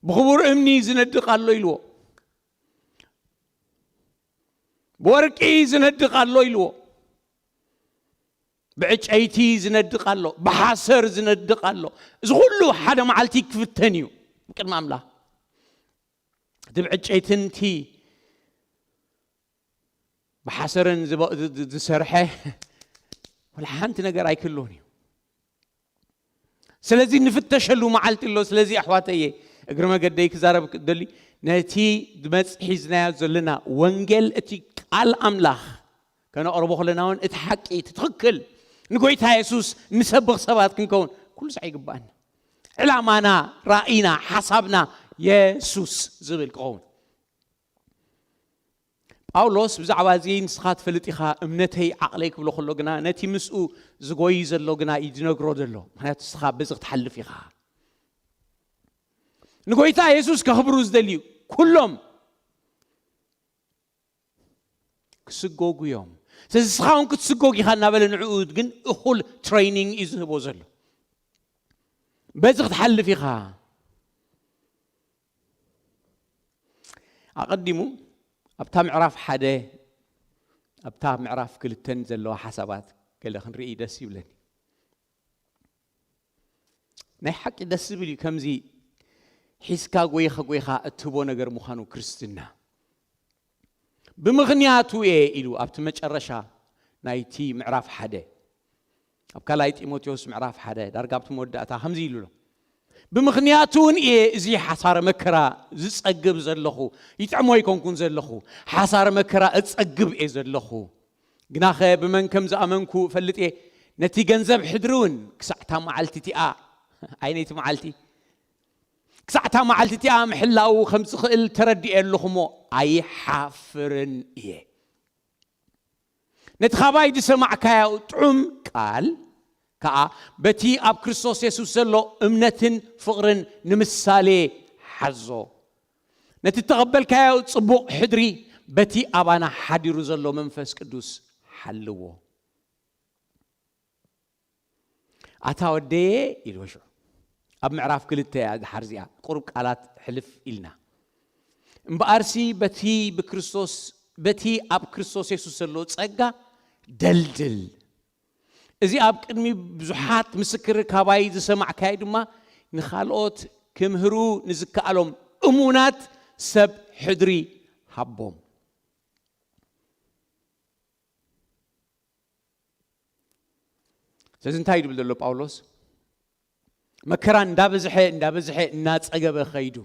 ብኽቡር እምኒ ዝነድቕ ኣሎ ኢልዎ። ብወርቂ ዝነድቕ ኣሎ ኢልዎ። ብዕጨይቲ ዝነድቕ ኣሎ፣ ብሓሰር ዝነድቕ ኣሎ። እዚ ኩሉ ሓደ መዓልቲ ክፍተን እዩ ቅድሚ ኣምላኽ። እቲ ብዕጨይትን እቲ ብሓሰርን ዝቦ-፣ ዝ-፣ ዝ-፣ ዝሰርሐ ወላ ሓንቲ ነገር ኣይክህልዎን እዩ። ስለዚ ንፍተሸሉ መዓልቲ ኣሎ። ስለዚ ኣሕዋተየ፣ እግሪ መገደይ ክዛረብ ክደሊ፣ ነቲ ዝመጽእ ሒዝናዮ ዘለና ወንጌል፣ እቲ ቃል ኣምላኽ ከነቕርቦ ከለና እውን እቲ ሓቂ፣ እቲ ትኽክል ንጎይታ የሱስ ንሰብኽ ሰባት ክንከውን ኩሉ ሳዕ ይግባኣና። ዕላማና፣ ራእይና፣ ሓሳብና የሱስ ዝብል ክኸውን። ጳውሎስ ብዛዕባ እዚ ንስኻ ትፈልጥ ኢኻ፣ እምነተይ፣ ዓቕለይ ክብሎ ከሎ ግና ነቲ ምስኡ ዝጎይ ዘሎ ግና እዩ ዝነግሮ ዘሎ። ምኽንያቱ ንስኻ በዚ ክትሓልፍ ኢኻ። ንጎይታ የሱስ ከኽብሩ ዝደልዩ ኩሎም ክስጎጉ እዮም። ስለዚ ንስኻ እውን ክትስጎግ ኢኻ እናበለ ንዕኡ ግን እኹል ትሬኒንግ እዩ ዝህቦ ዘሎ። በዚ ክትሓልፍ ኢኻ። ኣቐዲሙ ኣብታ ምዕራፍ ሓደ፣ ኣብታ ምዕራፍ ክልተን ዘለዋ ሓሳባት ገለ ክንርኢ ደስ ይብለኒ። ናይ ሓቂ ደስ ዝብል እዩ፣ ከምዚ ሒዝካ ጎይኻ ጎይኻ እትህቦ ነገር ምዃኑ ክርስትና። ብምኽንያቱ እየ ኢሉ ኣብቲ መጨረሻ ናይቲ ምዕራፍ ሓደ፣ ኣብ ካልኣይ ጢሞቴዎስ ምዕራፍ ሓደ ዳርጋ ኣብቲ መወዳእታ ከምዚ ኢሉ ኣሎ። ብምኽንያቱ እውን እየ እዚ ሓሳረ መከራ ዝጸግብ ዘለኹ፣ ይጥዕሞ ኣይኮንኩን ዘለኹ፣ ሓሳረ መከራ እጸግብ እየ ዘለኹ። ግናኸ ብመን ከም ዝኣመንኩ እፈልጥ እየ። ነቲ ገንዘብ ሕድሪ እውን ክሳዕታ መዓልቲ እቲኣ፣ ኣይነይቲ መዓልቲ፣ ክሳዕታ መዓልቲ እቲኣ ምሕላው ከም ዝኽእል ተረዲኤ ኣለኹ እሞ ኣይሓፍርን እየ። ነቲ ካባይ ዝሰማዕካዮ ጥዑም ቃል ከኣ በቲ ኣብ ክርስቶስ የሱስ ዘሎ እምነትን ፍቕርን ንምሳሌ ሓዞ። ነቲ እተቐበልካዮ ጽቡቕ ሕድሪ በቲ ኣባና ሓዲሩ ዘሎ መንፈስ ቅዱስ ሓልዎ። ኣታ ወደየ ኢልዎ ሽዑ። ኣብ ምዕራፍ ክልተ እያ ድሓር እዚኣ፣ ቁሩብ ቃላት ሕልፍ ኢልና። እምበኣርሲ በቲ ብክርስቶስ፣ በቲ ኣብ ክርስቶስ የሱስ ዘሎ ጸጋ ደልድል። እዚ ኣብ ቅድሚ ብዙሓት ምስክር ካባይ ዝሰማዕካዮ ድማ ንኻልኦት ክምህሩ ንዝከኣሎም እሙናት ሰብ ሕድሪ ሃቦም። ስለዚ እንታይ እዩ ዝብል ዘሎ ጳውሎስ? መከራ እንዳበዝሐ፣ እንዳበዝሐ፣ እናጸገበ ኸይዱ።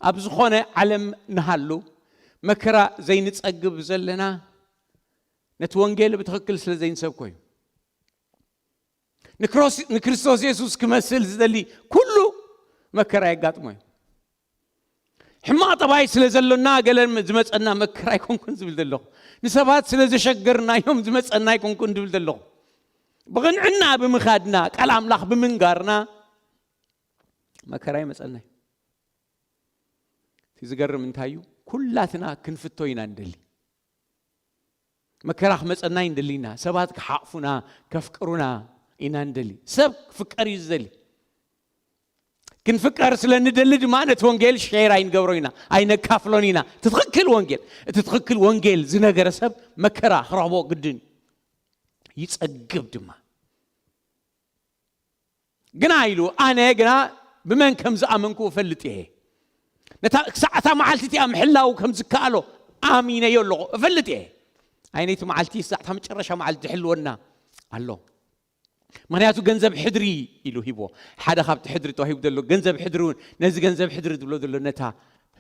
ኣብ ዝኾነ ዓለም ንሃሉ፣ መከራ ዘይንጸግብ ዘለና ነቲ ወንጌል ብትኽክል ስለ ዘይንሰብኮ እዩ። ንክሮስ-፣ ንክርስቶስ የሱስ ክመስል ዝደሊ ኩሉ መከራ የጋጥሞ እዩ። ሕማቕ ጠባይ ስለ ዘሎና ገለ ዝመጸና መከራ ኣይኮንኩን ዝብል ዘለኹ። ንሰባት ስለ ዘሸገርናዮም ዝመጸና ኣይኮንኩን ዝብል ዘለኹ። ብቕንዕና ብምኻድና፣ ቃል ኣምላኽ ብምንጋርና መከራ ይመጸና እዩ። እቲ ዝገርም እንታይ እዩ? ኩላትና ክንፍቶ ኢና ንደሊ። መከራ ክመጸና እዩ ንደሊ ኢና። ሰባት ክሓቕፉና፣ ከፍቅሩና ኢና ንደሊ። ሰብ ክፍቀር እዩ ዝደሊ። ክንፍቀር ስለ ንደሊ ድማ ነቲ ወንጌል ሼር ኣይንገብሮ ኢና፣ ኣይነካፍሎን ኢና። እቲ ትኽክል ወንጌል፣ እቲ ትኽክል ወንጌል ዝነገረ ሰብ መከራ ክረኽቦ ግድን እዩ። ይጸግብ ድማ። ግና ኢሉ፣ ኣነ ግና ብመን ከም ዝኣመንኩ እፈልጥ እየ። ነታ ክሳዕ እታ መዓልቲ እቲኣ ምሕላው ከም ዝከኣሎ ኣሚነዮ ኣለኹ፣ እፈልጥ እየ። ኣይነይቲ መዓልቲ፣ ክሳዕ እታ መጨረሻ መዓልቲ ዝሕልወና ኣሎ። ምኽንያቱ ገንዘብ ሕድሪ ኢሉ ሂቦ። ሓደ ካብቲ ሕድሪ ተዋሂቡ ዘሎ ገንዘብ ሕድሪ እውን፣ ነዚ ገንዘብ ሕድሪ ዝብሎ ዘሎ ነታ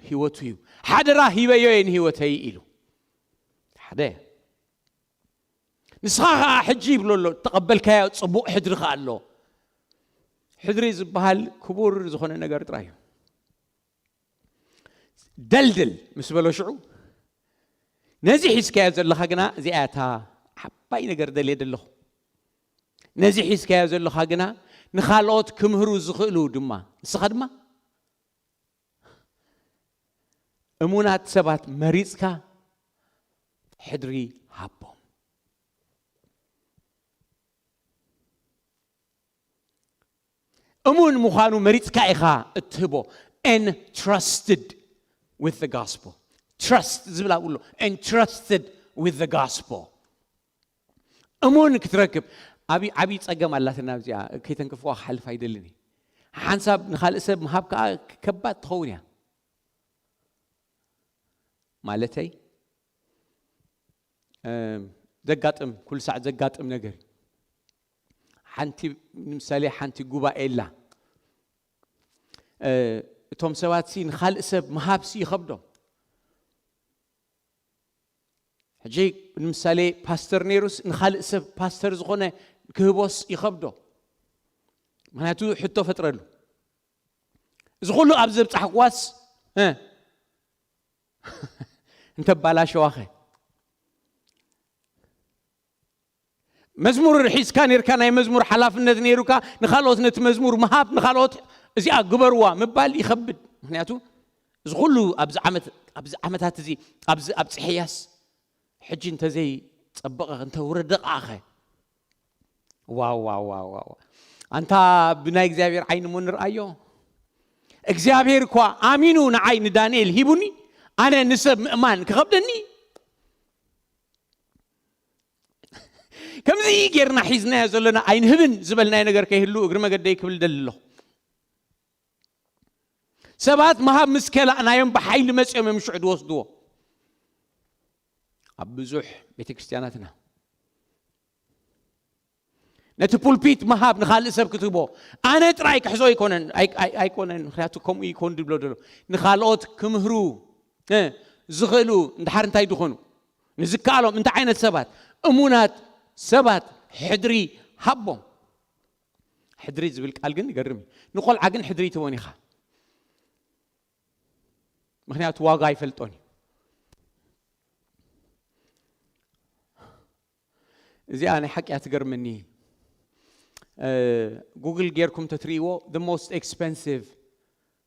ህይወቱ እዩ። ሓደራ ሂበዮ እየ ንህይወተይ ኢሉ። ሓደ። ንስኻ ኸዓ ሕጂ ይብሎ ኣሎ፣ እተቐበልካዮ ጽቡቕ ሕድሪ ኸዓ ኣሎ። ሕድሪ ዝበሃል ክቡር ዝኾነ ነገር ጥራይ እዩ። ደልድል ምስ በሎ ሽዑ፣ ነዚ ሒዝካዮ ዘለኻ ግና፣ እዚኣ እያ እታ ዓባይ ነገር ደልየ ዘለኹ። ነዚ ሒዝካዮ ዘለኻ ግና፣ ንኻልኦት ክምህሩ ዝኽእሉ ድማ፣ ንስኻ ድማ እሙናት ሰባት መሪጽካ ሕድሪ ሃቦም። እሙን ምዃኑ መሪጽካ ኢኻ እትህቦ። Entrusted with the gospel. Trust ዝብል ኣብኡ ኣሎ። Entrusted with the gospel. እሙን ክትረክብ። ዓብዪ፣ ዓብዪ ጸገም ኣላትና ኣብዚኣ፣ ከይተንክፍዋ ክሓልፍ ኣይደልን እየ። ሓንሳብ ንኻልእ ሰብ ምሃብ ከኣ ከባድ ትኸውን እያ። ማለተይ፣ እም፣ ዘጋጥም፣ ኩሉ ሳዕ ዘጋጥም ነገር እዩ። ሓንቲ፣ ንምሳሌ፣ ሓንቲ ጉባኤ ኣላ። እ፣ እቶም ሰባትሲ ንኻልእ ሰብ ምሃብሲ ይኸብዶም። ሕጂ ንምሳሌ ፓስተር ነይሩስ ንኻልእ ሰብ ፓስተር ዝኾነ ክህቦስ ይኸብዶ። ምኽንያቱ ሕቶ ፈጥረሉ። እዚ ኩሉ ኣብ ዘብጻሕክዋስ፣ እ፣ እንተባላሸዋኸ? መዝሙር ሒዝካ ነይርካ፣ ናይ መዝሙር ሓላፍነት ነይሩካ፣ ንኻልኦት ነቲ መዝሙር ምሃብ፣ ንኻልኦት እዚኣ ግበርዋ ምባል ይኸብድ። ምኽንያቱ እዚ ኩሉ ኣብዚ ዓመት፣ ኣብዚ ዓመታት እዚ፣ ኣብዚ ኣብጽሐያስ፣ ሕጂ እንተዘይጸበቐ፣ እንተውረደ ከኣኸ? ዋው፣ ዋው፣ ዋው፣ ዋው። ኣንታ ብናይ እግዚኣብሔር ዓይኒ እሞ ንርኣዮ። እግዚኣብሔር እኳ ኣሚኑ ንዓይ ንዳንኤል ሂቡኒ፣ ኣነ ንሰብ ምእማን ክኸብደኒ? ከምዚ ጌርና ሒዝናዮ ዘለና ኣይንህብን ዝበልናዮ ነገር ከይህሉ እግሪ መገደይ ክብል ደሊ ኣለኹ። ሰባት ምሃብ ምስ ከላእናዮም ብሓይሊ መጺኦም እዮም ሽዑ ዝወስድዎ። ኣብ ብዙሕ ቤተ ክርስቲያናትና ነቲ ፑልፒት ምሃብ ንኻልእ ሰብ ክትህቦ፣ ኣነ ጥራይ ክሕዞ ኣይኮነን፣ ኣይ-፣ ኣይ-፣ ኣይኮነን፣ ምኽንያቱ ከምኡ ይኮን ድብሎ ደሎ። ንኻልኦት ክምህሩ፣ እ፣ ዝኽእሉ እንድሓር እንታይ ድኾኑ ንዝከኣሎም እንታይ ዓይነት ሰባት እሙናት ሰባት ሕድሪ ሃቦም። ሕድሪ ዝብል ቃል ግን ይገርም እዩ። ንቆልዓ ግን ሕድሪ ትቦን ኢኻ። ምክንያቱ ዋጋ ኣይፈልጦን እዩ። እዚኣ ናይ ሓቂ እያ ትገርመኒ። ጉግል ጌርኩም ተትርእይዎ the most expensive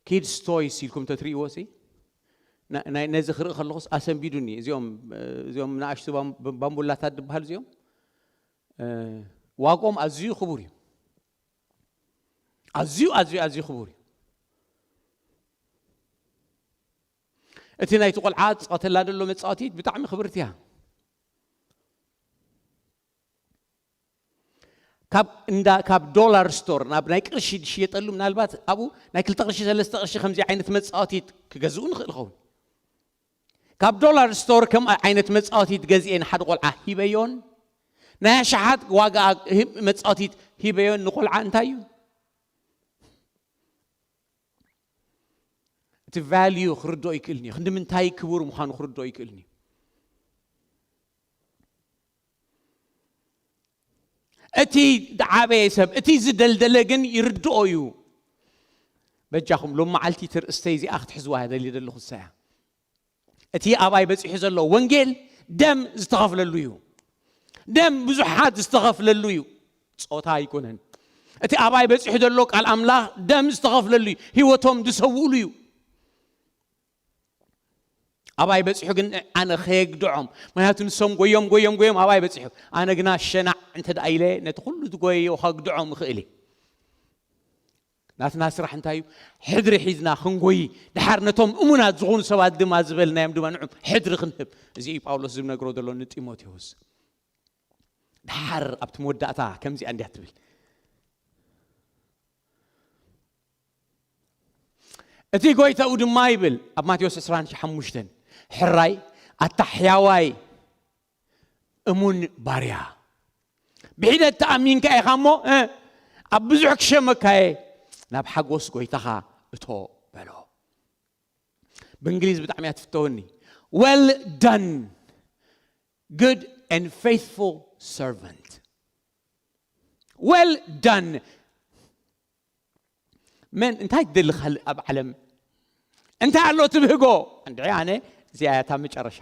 kids toys ኢልኩም ተትርእይዎ ሲ ነዚ ክርኢ ከለኹስ ኣሰንቢዱኒ። እዚኦም እዚኦም ንኣሽቱ ባምቡላታት ዝበሃሉ እዚኦም ዋጎም ኣዝዩ ክቡር እዩ። ኣዝዩ ኣዝዩ ኣዝዩ ክቡር እዩ። እቲ ናይቲ ቆልዓ ዝፃወተላ ዘሎ መፃወቲት ብጣዕሚ ክብርቲ እያ። ካብ እንዳ ካብ ዶላር ስቶር ናብ ናይ ቅርሺ ዝሽየጠሉ ምናልባት ኣብኡ ናይ ክልተ ቅርሺ ሰለስተ ቅርሺ ከምዚ ዓይነት መፃወቲት ክገዝኡ ንኽእል ኸውን። ካብ ዶላር ስቶር ከም ዓይነት መፃወቲት ገዚኤ ንሓደ ቆልዓ ሂበዮን ናይ ኣሽሓት ዋጋ መፃወቲት ሂበዮን ንቆልዓ እንታይ እዩ እቲ ቫልዩ ክርድኦ ይክእልኒ እዩ። ክንዲ ምንታይ ክቡር ምዃኑ ክርድኦ ይክእልኒ እዩ። እቲ ዝዓበየ ሰብ እቲ ዝደልደለ ግን ይርድኦ እዩ። በጃኹም ሎም መዓልቲ ትርእስተይ እዚኣ ክትሕዝዋ ደልየ ዘለኹ እሳያ እቲ ኣባይ በፂሑ ዘሎ ወንጌል ደም ዝተኸፍለሉ እዩ። ደም ብዙሓት ዝተኸፍለሉ እዩ። ፆታ ኣይኮነን። እቲ ኣባይ በፂሑ ዘሎ ቃል ኣምላኽ ደም ዝተኸፍለሉ እዩ። ህይወቶም ዝሰውእሉ እዩ። ኣባይ በፂሑ ግን ኣነ ከየግድዖም ምክንያቱ ንሶም ጎዮም ጎዮም ጎዮም ኣባይ በፂሑ ኣነ ግና ሸናዕ እንተ ደኣ ኢለ ነቲ ኩሉ ዝጎየዮ ከግድዖም እኽእል እየ። ናትና ስራሕ እንታይ እዩ? ሕድሪ ሒዝና ክንጎይ ድሓር ነቶም እሙናት ዝኾኑ ሰባት ድማ ዝበልናዮም ድማ ንዑም ሕድሪ ክንህብ። እዚ እዩ ጳውሎስ ዝነግሮ ዘሎ ንጢሞቴዎስ። ድሓር ኣብቲ መወዳእታ ከምዚኣ እንዲያ ትብል እቲ ጎይታኡ ድማ ይብል ኣብ ማቴዎስ ዕስራን ሓሙሽተን ሕራይ ኣታ ሕያዋይ እሙን ባርያ ብሒደት ተኣሚንካ ኢኻ እሞ ኣብ ብዙሕ ክሸመካየ ናብ ሓጎስ ጎይታኻ እቶ በሎ። ብእንግሊዝ ብጣዕሚ እያ ትፍተወኒ። Well done good and faithful servant. Well done መን እንታይ ትደሊ ካልእ ኣብ ዓለም እንታይ ኣሎ ትብህጎ? እንድዒ ኣነ እዚኣ እያ እታ መጨረሻ።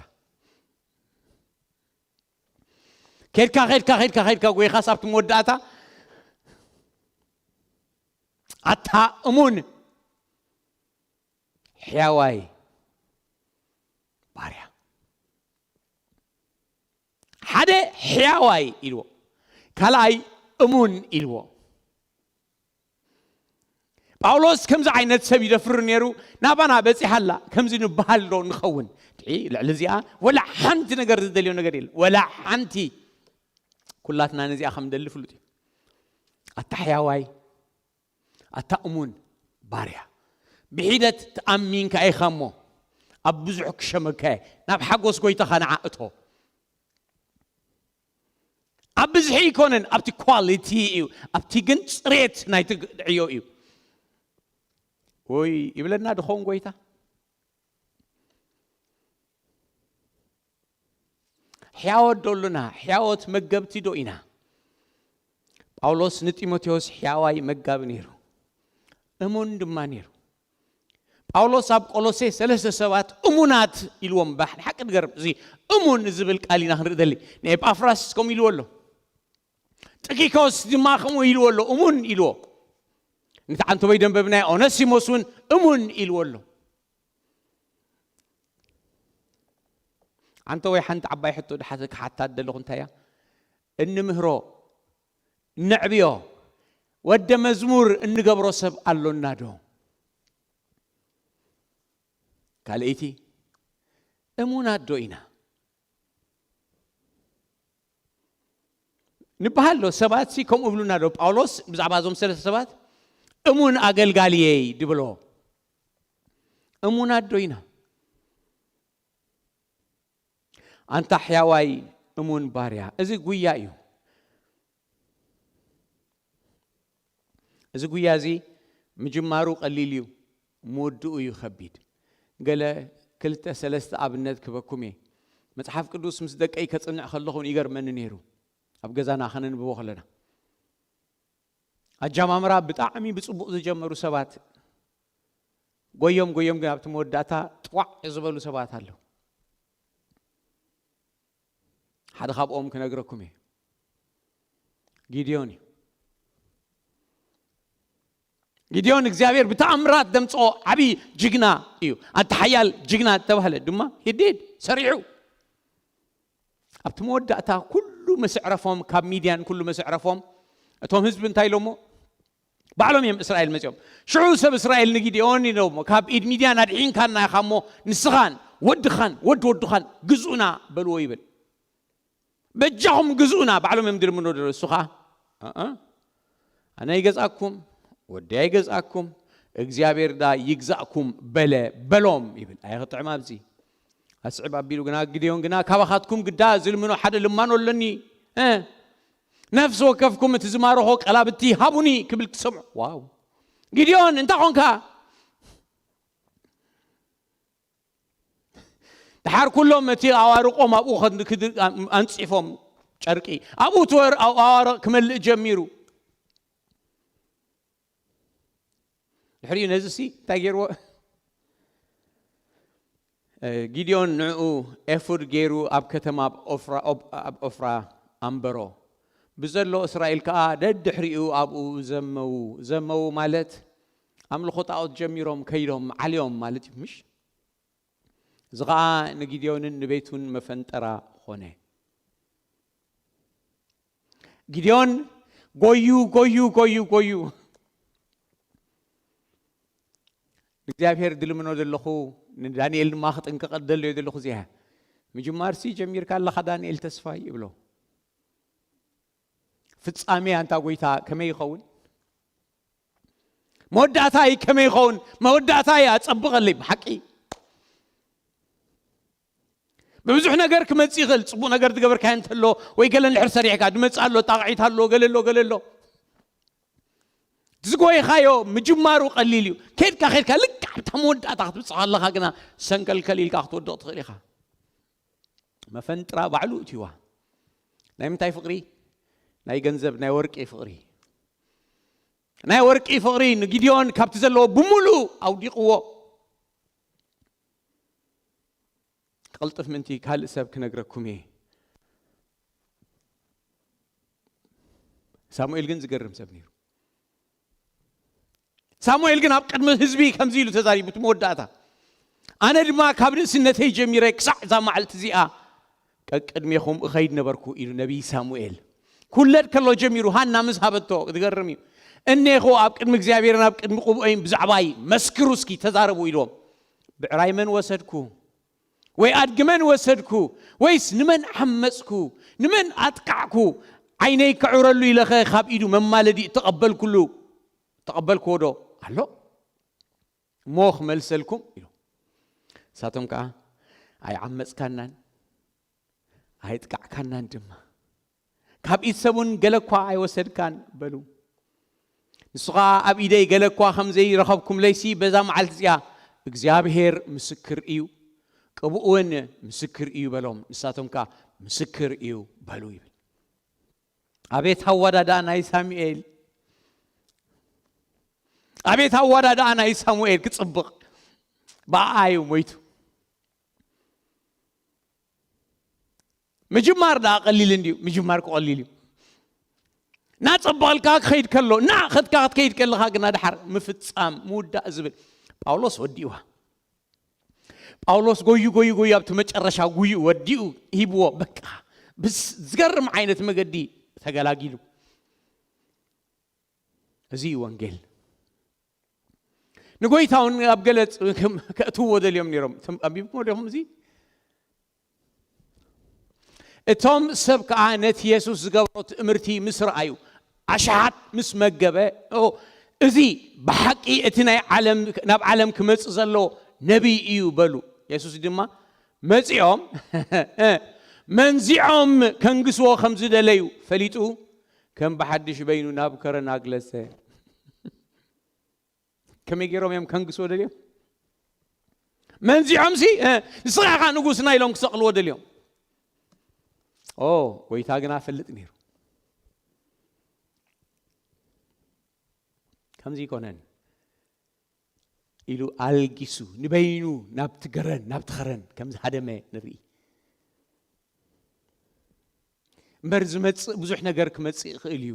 ከድካ ከድካ ከድካ ከድካ ጎይኻስ ኣብቲ መወዳእታ ኣታ እሙን ሕያዋይ ባርያ ሓደ ሕያዋይ ኢልዎ ካልኣይ እሙን ኢልዎ። ጳውሎስ ከምዚ ዓይነት ሰብ ይደፍር ነይሩ ናባና በፂሓላ ከምዚ ንበሃል ዶ ንኸውን? ልዕሊ እዚኣ ወላ ሓንቲ ነገር ዝደልዮ ነገር የለ ወላ ሓንቲ። ኩላትና ነዚኣ ከም ደሊ ፍሉጥ እዩ። ኣታ ሕያዋይ ኣታ እሙን ባርያ ብሒደት ተኣሚንካ ኢኻ እሞ ኣብ ብዙሕ ክሸመካ ናብ ሓጎስ ጎይታኻ ንዓ እቶ። ኣብ ብዝሒ ኣይኮነን ኣብቲ ኳሊቲ እዩ ኣብቲ ግን ፅሬት ናይቲ ዕዮ እዩ። ወይ ይብለና ድኸውን ጎይታ? ሕያወት ዶ ኣሉና? ሕያወት መገብቲ ዶ ኢና? ጳውሎስ ንጢሞቴዎስ ሕያዋይ መጋቢ ነይሩ፣ እሙን ድማ ነይሩ። ጳውሎስ ኣብ ቆሎሴ ሰለስተ ሰባት እሙናት ኢልዎም። ባሕ ንሓቂ ንገርም እዚ እሙን ዝብል ቃል ኢና ክንርኢ ደሊ። ንኤጳፍራስ ከምኡ ኢልዎ ኣሎ። ጥኪኮስ ድማ ከምኡ ኢልዎ ኣሎ፣ እሙን ኢልዎ። ነቲ ዓንተቦይ ደንበብናዮ ኦነሲሞስ እውን እሙን ኢልዎ ኣሎ። ዓንተቦይ ሓንቲ ዓባይ ሕቶ ድሓተ ክሓታ ደለኹ እንታይ እያ? እንምህሮ፣ እነዕብዮ፣ ወደ መዝሙር እንገብሮ ሰብ ኣሎና ዶ? ካልኣይቲ እሙናት ዶ ኢና? ንበሃል ዶ ሰባት ሲ ከምኡ ብሉና ዶ ጳውሎስ ብዛዕባ እዞም ሰለስተ ሰባት እሙን ኣገልጋሊ እየ ድብሎ? እሙናት ዶ ኢና? ኣንታ ሕያዋይ እሙን ባርያ እዚ ጉያ እዩ። እዚ ጉያ እዚ ምጅማሩ ቀሊል እዩ፣ ምውድኡ እዩ ከቢድ። ገለ ክልተ ሰለስተ ኣብነት ክበኩም እየ። መጽሓፍ ቅዱስ ምስ ደቀይ ከጽንዕ ከለኹን ይገርመኒ ነይሩ። ኣብ ገዛና ከነንብቦ ከለና ኣጃማምራ ብጣዕሚ ብጽቡቕ ዝጀመሩ ሰባት፣ ጎዮም ጎዮም ግን ኣብቲ መወዳእታ ጥዋዕ ዝበሉ ሰባት ኣለዉ። ሓደ ካብኦም ክነግረኩም እየ። ጊድዮን እዩ። ጊድዮን እግዚኣብሔር ብተኣምራት ደምፅኦ ዓብዪ ጅግና እዩ። ኣንተ ሓያል ጅግና ዝተባህለ ድማ ሂዲድ ሰሪሑ። ኣብቲ መወዳእታ ኩሉ መስዕረፎም፣ ካብ ሚድያን ኩሉ መስዕረፎም፣ እቶም ህዝቢ እንታይ ኢሎሞ? ባዕሎም እዮም እስራኤል መፂኦም። ሽዑ ሰብ እስራኤል ንጊድዮን ኢሎሞ፣ ካብ ኢድ ሚድያን ኣድሒንካና ኢኻ እሞ ንስኻን ወድኻን ወዲ ወድኻን ግዝኡና በልዎ ይብል። በጃኹም ግዝኡና። ባዕሎም እዮም ድልምኖ ደሎ። እሱ ኸዓ "ኣኣ፣ ኣነ ኣይገዝኣኩም፣ ወዲ ኣይገዝኣኩም፣ እግዚኣብሔር ዳ ይግዛእኩም በለ በሎም" ይብል። ኣየኽጥዕም ኣብዚ ኣስዕብ ኣቢሉ ግና፣ ጊድዮን ግና "ካባኻትኩም ግዳ ዝልምኖ ሓደ ልማኖ ኣለኒ፣ እ፣ ነፍሲ ወከፍኩም እቲ ዝማረኾ ቀላብቲ ሃቡኒ" ክብል ክሰምዑ። ዋው! ጊድዮን እንታይ ኾንካ? ድሓር ኩሎም እቲ ኣዋርቆም ኣብኡ ከድ-፣ ክድ-፣ ኣንጺፎም ጨርቂ ኣብኡ ትወር-፣ ኣብ ኣዋርቕ ክመልእ ጀሚሩ። ድሕሪኡ ነዚ ሲ እንታይ ገይርዎ? እ፣ ጊድዮን ንዕኡ ኤፉድ ገይሩ ኣብ ከተማ ኣብ ኦፍራ፣ ኦብ-፣ ኣብ ኦፍራ ኣንበሮ። ብዘሎ እስራኤል ከኣ ደድሕሪኡ ኣብኡ ዘመዉ። ዘመዉ ማለት ኣምልኾ ጣዖት ጀሚሮም ከይዶም ዓልዮም ማለት እዩ፣ ምሽ? እዚ ኸኣ ንጊድዮንን ንቤቱን መፈንጠራ ኾነ። ጊድዮን ጎዩ፣ ጎዩ፣ ጎዩ፣ ጎዩ። ንእግዚኣብሔር ድልምኖ ዘለኹ፣ ንዳንኤል ድማ ክጥንቀቐ ደለዮ ዘለኹ እዚኣ። ምጅማርሲ ጀሚርካ ኣለኻ ዳንኤል ተስፋይ ይብሎ። ፍጻሜ ኣንታ ጎይታ ከመይ ይኸውን? መወዳእታይ ከመይ ይኸውን? መወዳእታይ ኣጸብቐለይ ብሓቂ። ብብዙሕ ነገር ክመጽእ ይኽእል። ጽቡቕ ነገር ዝገበርካዮ እንተሎ፣ ወይ ገለ እንድሕር ሰሪሕካ፣ ዝመጽእ ኣሎ፣ ጣቕዒት ኣሎ፣ ገለ ኣሎ፣ ገለ ኣሎ። ዝጎይኻዮ ምጅማሩ ቀሊል እዩ። ከድካ፣ ከድካ ልክዕ ኣብታ መወዳእታ ክትብጽሕ ኣለኻ ግና ሰንከልከል ኢልካ ክትወድቕ ትኽእል ኢኻ። መፈንጥራ ባዕሉ እትይዋ። ናይ ምንታይ ፍቕሪ? ናይ ገንዘብ፣ ናይ ወርቂ ፍቕሪ። ናይ ወርቂ ፍቕሪ ንጊድዮን ካብቲ ዘለዎ ብምሉእ ኣውዲቕዎ። ክቕልጥፍ ምእንቲ ካልእ ሰብ ክነግረኩም እየ። ሳሙኤል ግን ዝገርም ሰብ ነይሩ። ሳሙኤል ግን ኣብ ቅድሚ ህዝቢ ከምዚ ኢሉ ተዛሪቡ፣ እቲ መወዳእታ፣ "ኣነ ድማ ካብ ንእስነተይ ጀሚረ ክሳዕ እዛ መዓልቲ እዚኣ ቀቅድሜኹም እኸይድ ነበርኩ" ኢሉ ነቢይ ሳሙኤል። ክውለድ ከሎ ጀሚሩ ሃና ምስ ሃበቶ፣ ዝገርም እዩ። "እኔኹ ኣብ ቅድሚ እግዚኣብሔርን ኣብ ቅድሚ ቅቡኦይን ብዛዕባይ መስክሩ እስኪ ተዛረቡ" ኢልዎም። "ብዕራይ መን ወሰድኩ? ወይ ኣድጊ መን ወሰድኩ? ወይስ ንመን ዓመፅኩ? ንመን ኣጥቃዕኩ? ዓይነይ ከዕውረሉ ኢለኸ ካብ ኢዱ መማለዲ እተቐበልኩሉ፣ እተቐበልክዎ ዶ ኣሎ? እሞ ክመልሰልኩም" ኢሉ። ንሳቶም ከኣ "ኣይዓመፅካናን ኣይጥቃዕካናን ድማ፣ ካብ ኢድ ሰብ እውን ገለ እኳ ኣይወሰድካን" በሉ። "ንሱ ኸኣ ኣብ ኢደይ ገለ እኳ ከም ዘይረኸብኩምለይሲ በዛ መዓልቲ እዚኣ እግዚኣብሔር ምስክር እዩ፣ ቅቡእ እውን ምስክር እዩ" በሎም። ንሳቶም ከኣ "ምስክር እዩ" በሉ ይብል። ኣቤት ኣወዳድኣ ናይ ሳሙኤል! ኣቤት ኣወዳድኣ ናይ ሳሙኤል! ክጽብቕ! ብኣኣ እዩ ሞይቱ። ምጅማር ደኣ ቀሊል እንድዩ፣ ምጅማር ክቐሊል እዩ። እናጸበቐልካ ክኸይድ ከሎ፣ እናኸድካ ክትከይድ ከለኻ ግና ደሓር ምፍጻም፣ ምውዳእ ዝብል። ጳውሎስ ወዲእዋ። ጳውሎስ ጎዩ፣ ጎዩ፣ ጎዩ ኣብቲ መጨረሻ ጉዩ ወዲኡ ሂብዎ። በቃ፣ ብስ-፣ ዝገርም ዓይነት መገዲ ተገላጊሉ። እዚ እዩ ወንጌል። ንጎይታ እውን ኣብ ገለ ጽ-፣ ከም-፣ ከእትውዎ ደልዮም ነይሮም። ትም-፣ ኣንቢብኩሞ ዲኹም እዚ? እቶም ሰብ ከኣ ነቲ የሱስ ዝገበሮ ትእምርቲ ምስ ረኣዩ፣ ኣሽሓት ምስ መገበ፣ ኦ፣ እዚ ብሓቂ እቲ ናይ ዓለም፣ ናብ ዓለም ክመጽእ ዘሎ ነቢይ እዩ በሉ። የሱስ ድማ መጺኦም መንዚዖም ከንግስዎ ከም ዝደለዩ ፈሊጡ፣ ከም ብሓድሽ በይኑ ናብ ከረን ኣግለሰ። ከመይ ገይሮም እዮም ከንግስዎ ደልዮም? መንዚዖምሲ፣ እ፣ "ንስኻ ኢኻ ንጉስና" ኢሎም ክሰቕልዎ ደልዮም። ኦ፣ ጎይታ ግና ፈልጥ ነይሩ። ከምዚ ይኮነን ኢሉ ኣልጊሱ ንበይኑ ናብቲ ገረን፣ ናብቲ ኸረን ከም ዝሃደመ ንርኢ። እምበር ዝመጽእ ብዙሕ ነገር ክመጽእ ይኽእል እዩ።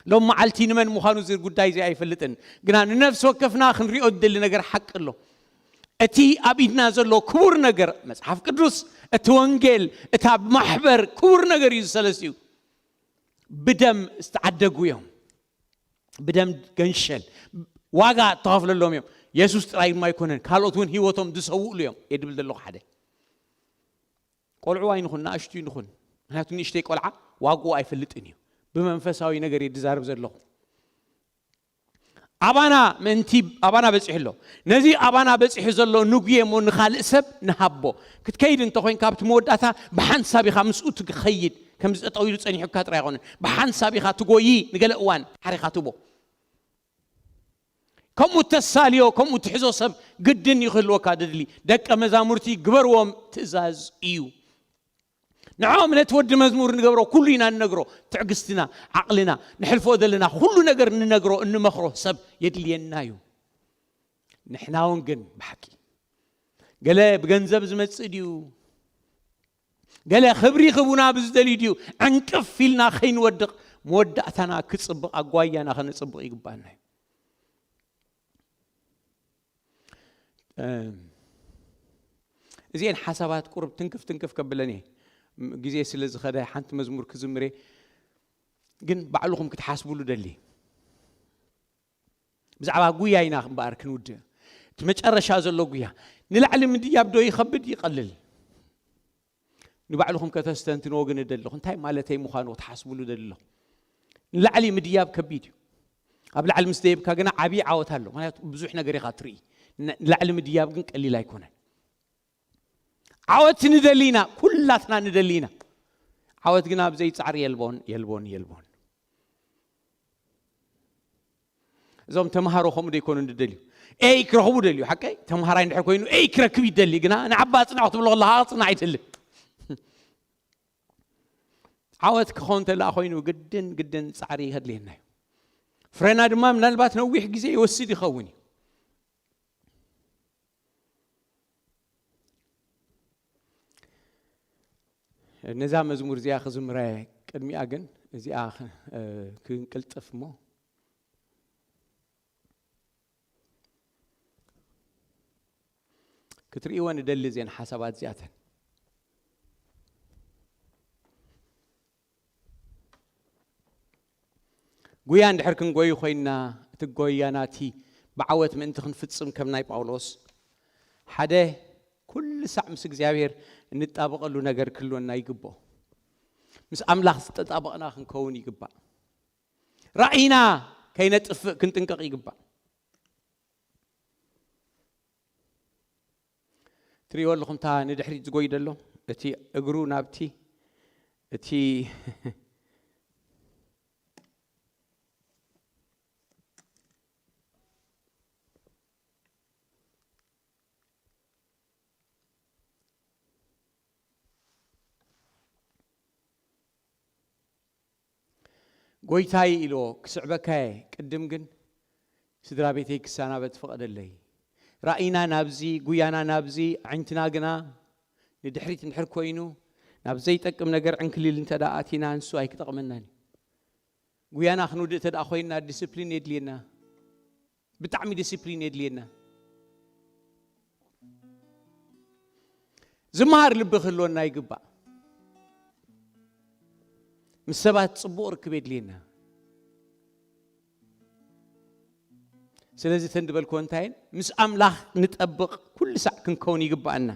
ሎም መዓልቲ ንመን ምዃኑ እዚ ጉዳይ እዚ ኣይፈልጥን። ግና ንነፍሲ ወከፍና ክንሪኦ ዝደሊ ነገር ሓቂ ኣሎ። እቲ ኣብ ኢድና ዘሎ ክቡር ነገር፣ መጽሓፍ ቅዱስ፣ እቲ ወንጌል፣ እታ ማሕበር ክቡር ነገር እዩ። ዝሰለስቲኡ ብደም ዝተዓደጉ እዮም። ብደም ገንሸል ዋጋ እተኸፍለሎም እዮም። የሱስ ጥራይ ድማ ኣይኮነን፣ ካልኦት እውን ህይወቶም ዝሰውእሉ እዮም። እየ ድብል ዘለኹ ሓደ። ቆልዑ ኣይንኹን፣ ንኣሽቱ ይንኹን። ምክንያቱ ንእሽተይ ቆልዓ ዋግኡ ኣይፈልጥን እዩ። ብመንፈሳዊ ነገር እየ ዝዛረብ ዘለኹ። ኣባና ምእንቲ ኣባና በጺሑ ኣሎ። ነዚ ኣባና በጺሑ ዘሎ ንጉየ እሞ ንኻልእ ሰብ ንሃቦ። ክትከይድ እንተኾይንካ ኣብቲ መወዳእታ ብሓንሳብ ኢኻ ምስኡ ትኸይድ። ከምዚ ጠጠው ኢሉ ጸኒሑካ ጥራይ ኣይኮነን። ብሓንሳብ ኢኻ ትጎዪ። ንገለ እዋን ሓሪኻ ትቦ። ከምኡ ተሳልዮ፣ ከምኡ ትሕዞ ሰብ ግድን እዩ ክህልወካ ድድሊ። ደቀ መዛሙርቲ ግበርዎም ትእዛዝ እዩ። ንዕኦም ነቲ ወዲ መዝሙር ንገብሮ ኩሉ ኢና ንነግሮ። ትዕግስትና፣ ዓቕልና፣ ንሕልፎ ዘለና ኩሉ ነገር ንነግሮ፣ እንመኽሮ ሰብ የድልየና እዩ። ንሕና እውን ግን ብሓቂ ገለ ብገንዘብ ዝመጽእ ድዩ? ገለ ክብሪ ክቡና ብዝደልዩ ድዩ? ዕንቅፍ ኢልና ከይንወድቕ መወዳእታና ክጽብቕ፣ ኣጓያና ከነጽብቕ ይግባኣና እዩ። እም፣ እዚኤን ሓሳባት ቁሩብ ትንክፍ ትንክፍ ከብለን እየ። ም-፣ ግዜ ስለ ዝኸደ ሓንቲ መዝሙር ክዝምር እየ። ግን ባዕልኹም ክትሓስብሉ ደሊ። ብዛዕባ ጉያ ኢና እምበኣር ክንውድእ። እቲ መጨረሻ ዘሎ ጉያ። ንላዕሊ ምድያብ ዶ ይኸብድ ይቐልል? ንባዕልኹም ከተስተንትንዎ ግን እደሊ ኣለኹ። እንታይ ማለተይ ምዃኑ ክትሓስብሉ እደሊ ኣለኹ። ንላዕሊ ምድያብ ከቢድ እዩ። ኣብ ላዕሊ ምስ ደየብካ ግና ዓብዪ ዓወት ኣሎ። ምክንያቱ ብዙሕ ነገር ኢኻ ትርኢ። ን-፣ ንላዕሊ ምድያብ ግን ቀሊል ኣይኮነን። ዓወት ንደሊ ኢና፣ ኩላትና ንደሊ ኢና። ዓወት ግና ብዘይ ጻዕሪ የልቦን፣ የልቦን፣ የልቦን። እዞም ተምሃሮ ከምኡ ዶ ይኮኑ ዝደልዩ? ኤይ ክረኽቡ ደልዩ። ሓቀይ ተምሃራይ እንድሕር ኮይኑ ኤይ ክረክብ ይደሊ፣ ግና ንዓባ ጽናዕ ክትብሎ ከለኻ ጽናዕ ኣይትህልን። ዓወት ክኸውን ተላ ኮይኑ ግድን፣ ግድን ጻዕሪ ከድልየና እዩ። ፍረና ድማ ምናልባት ነዊሕ ግዜ ይወስድ ይኸውን እዩ። ነዛ መዝሙር እዚኣ ክዝምረ ቅድሚኣ ግን እዚኣ ክ-፣ እ፣ ክንቅልጥፍ እሞ ክትርእይወን እደሊ እዘን ሓሳባት እዚኣተን። ጉያ እንድሕር ክንጎዩ ኮይንና፣ እቲ ጎያና እቲ ብዓወት ምእንቲ ክንፍጽም ከም ናይ ጳውሎስ፣ ሓደ ኩሉ ሳዕ ምስ እግዚኣብሔር እንጣበቐሉ ነገር ክህልወና ይግብኦ። ምስ ኣምላኽ ዝተጣበቕና ክንከውን ይግባእ። ራእይና ከይነጥፍእ ክንጥንቀቕ ይግባእ። ትርእይዎ ኣለኹም፣ እታ ንድሕሪት ዝጎይ ዘሎ፣ እቲ እግሩ ናብቲ፣ እቲ ጎይታይ ኢልዎ ክስዕበካ እየ፣ ቅድም ግን ስድራ ቤተይ ክሰናበት ፍቐደለይ። ራእይና ናብዚ፣ ጉያና ናብዚ፣ ኣዒንትና ግና ንድሕሪት እንድሕር ኮይኑ፣ ናብ ዘይጠቅም ነገር ዕንክሊል እንተ ደኣ ኣቲና፣ ንሱ ኣይክጠቕመናን እዩ። ጉያና ክንውድእ እንተ ደኣ ኮይንና፣ ዲስፕሊን የድልየና። ብጣዕሚ ዲስፕሊን የድልየና። ዝመሃር ልቢ ክህልወና ይግባእ። ምስ ሰባት ጽቡቕ ርክብ የድልየና። ስለዚ እተን ዝበልክዎ እንታይ እየን? ምስ ኣምላኽ ንጠብቕ ኩሉ ሳዕ ክንከውን ይግባኣና።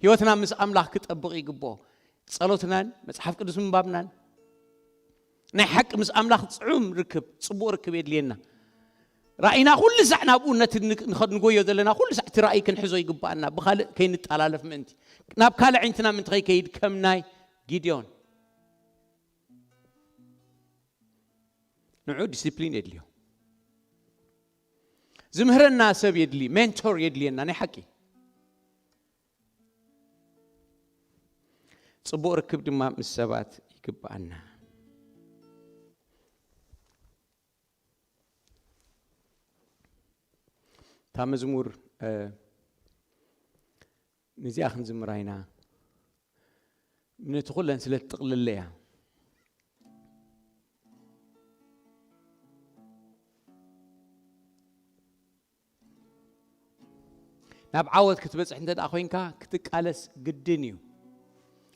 ህይወትና ምስ ኣምላኽ ክጠብቕ ይግብኦ። ጸሎትናን መጽሓፍ ቅዱስ ምንባብናን ናይ ሓቂ ምስ ኣምላኽ ጽዑም ርክብ፣ ጽቡቕ ርክብ የድልየና። ራእይና ኩሉ ሳዕ ናብኡ ነቲ ን-፣ ንኸ-፣ ንጎዮ ዘለና ኩሉ ሳዕ እቲ ራእይ ክንሕዞ ይግባኣና፣ ብኻልእ ከይንጠላለፍ ምእንቲ። ናብ ካልእ ዕንትና ምእንቲ ከይከይድ ከም ናይ ጊድዮን። ንዑ ዲሲፕሊን የድልዮ። ዝምህረና ሰብ የድሊ፣ ሜንቶር የድልየና ናይ ሓቂ። ጽቡቕ ርክብ ድማ ምስ ሰባት ይግብኣና። እታ መዝሙር፣ እ፣ ነዚኣ ክንዝምራ ኢና። ነቲ ኩለን ስለ ትጥቕልለ እያ። ናብ ዓወት ክትበጽሕ እንተ ደኣ ኮይንካ ክትቃለስ ግድን እዩ።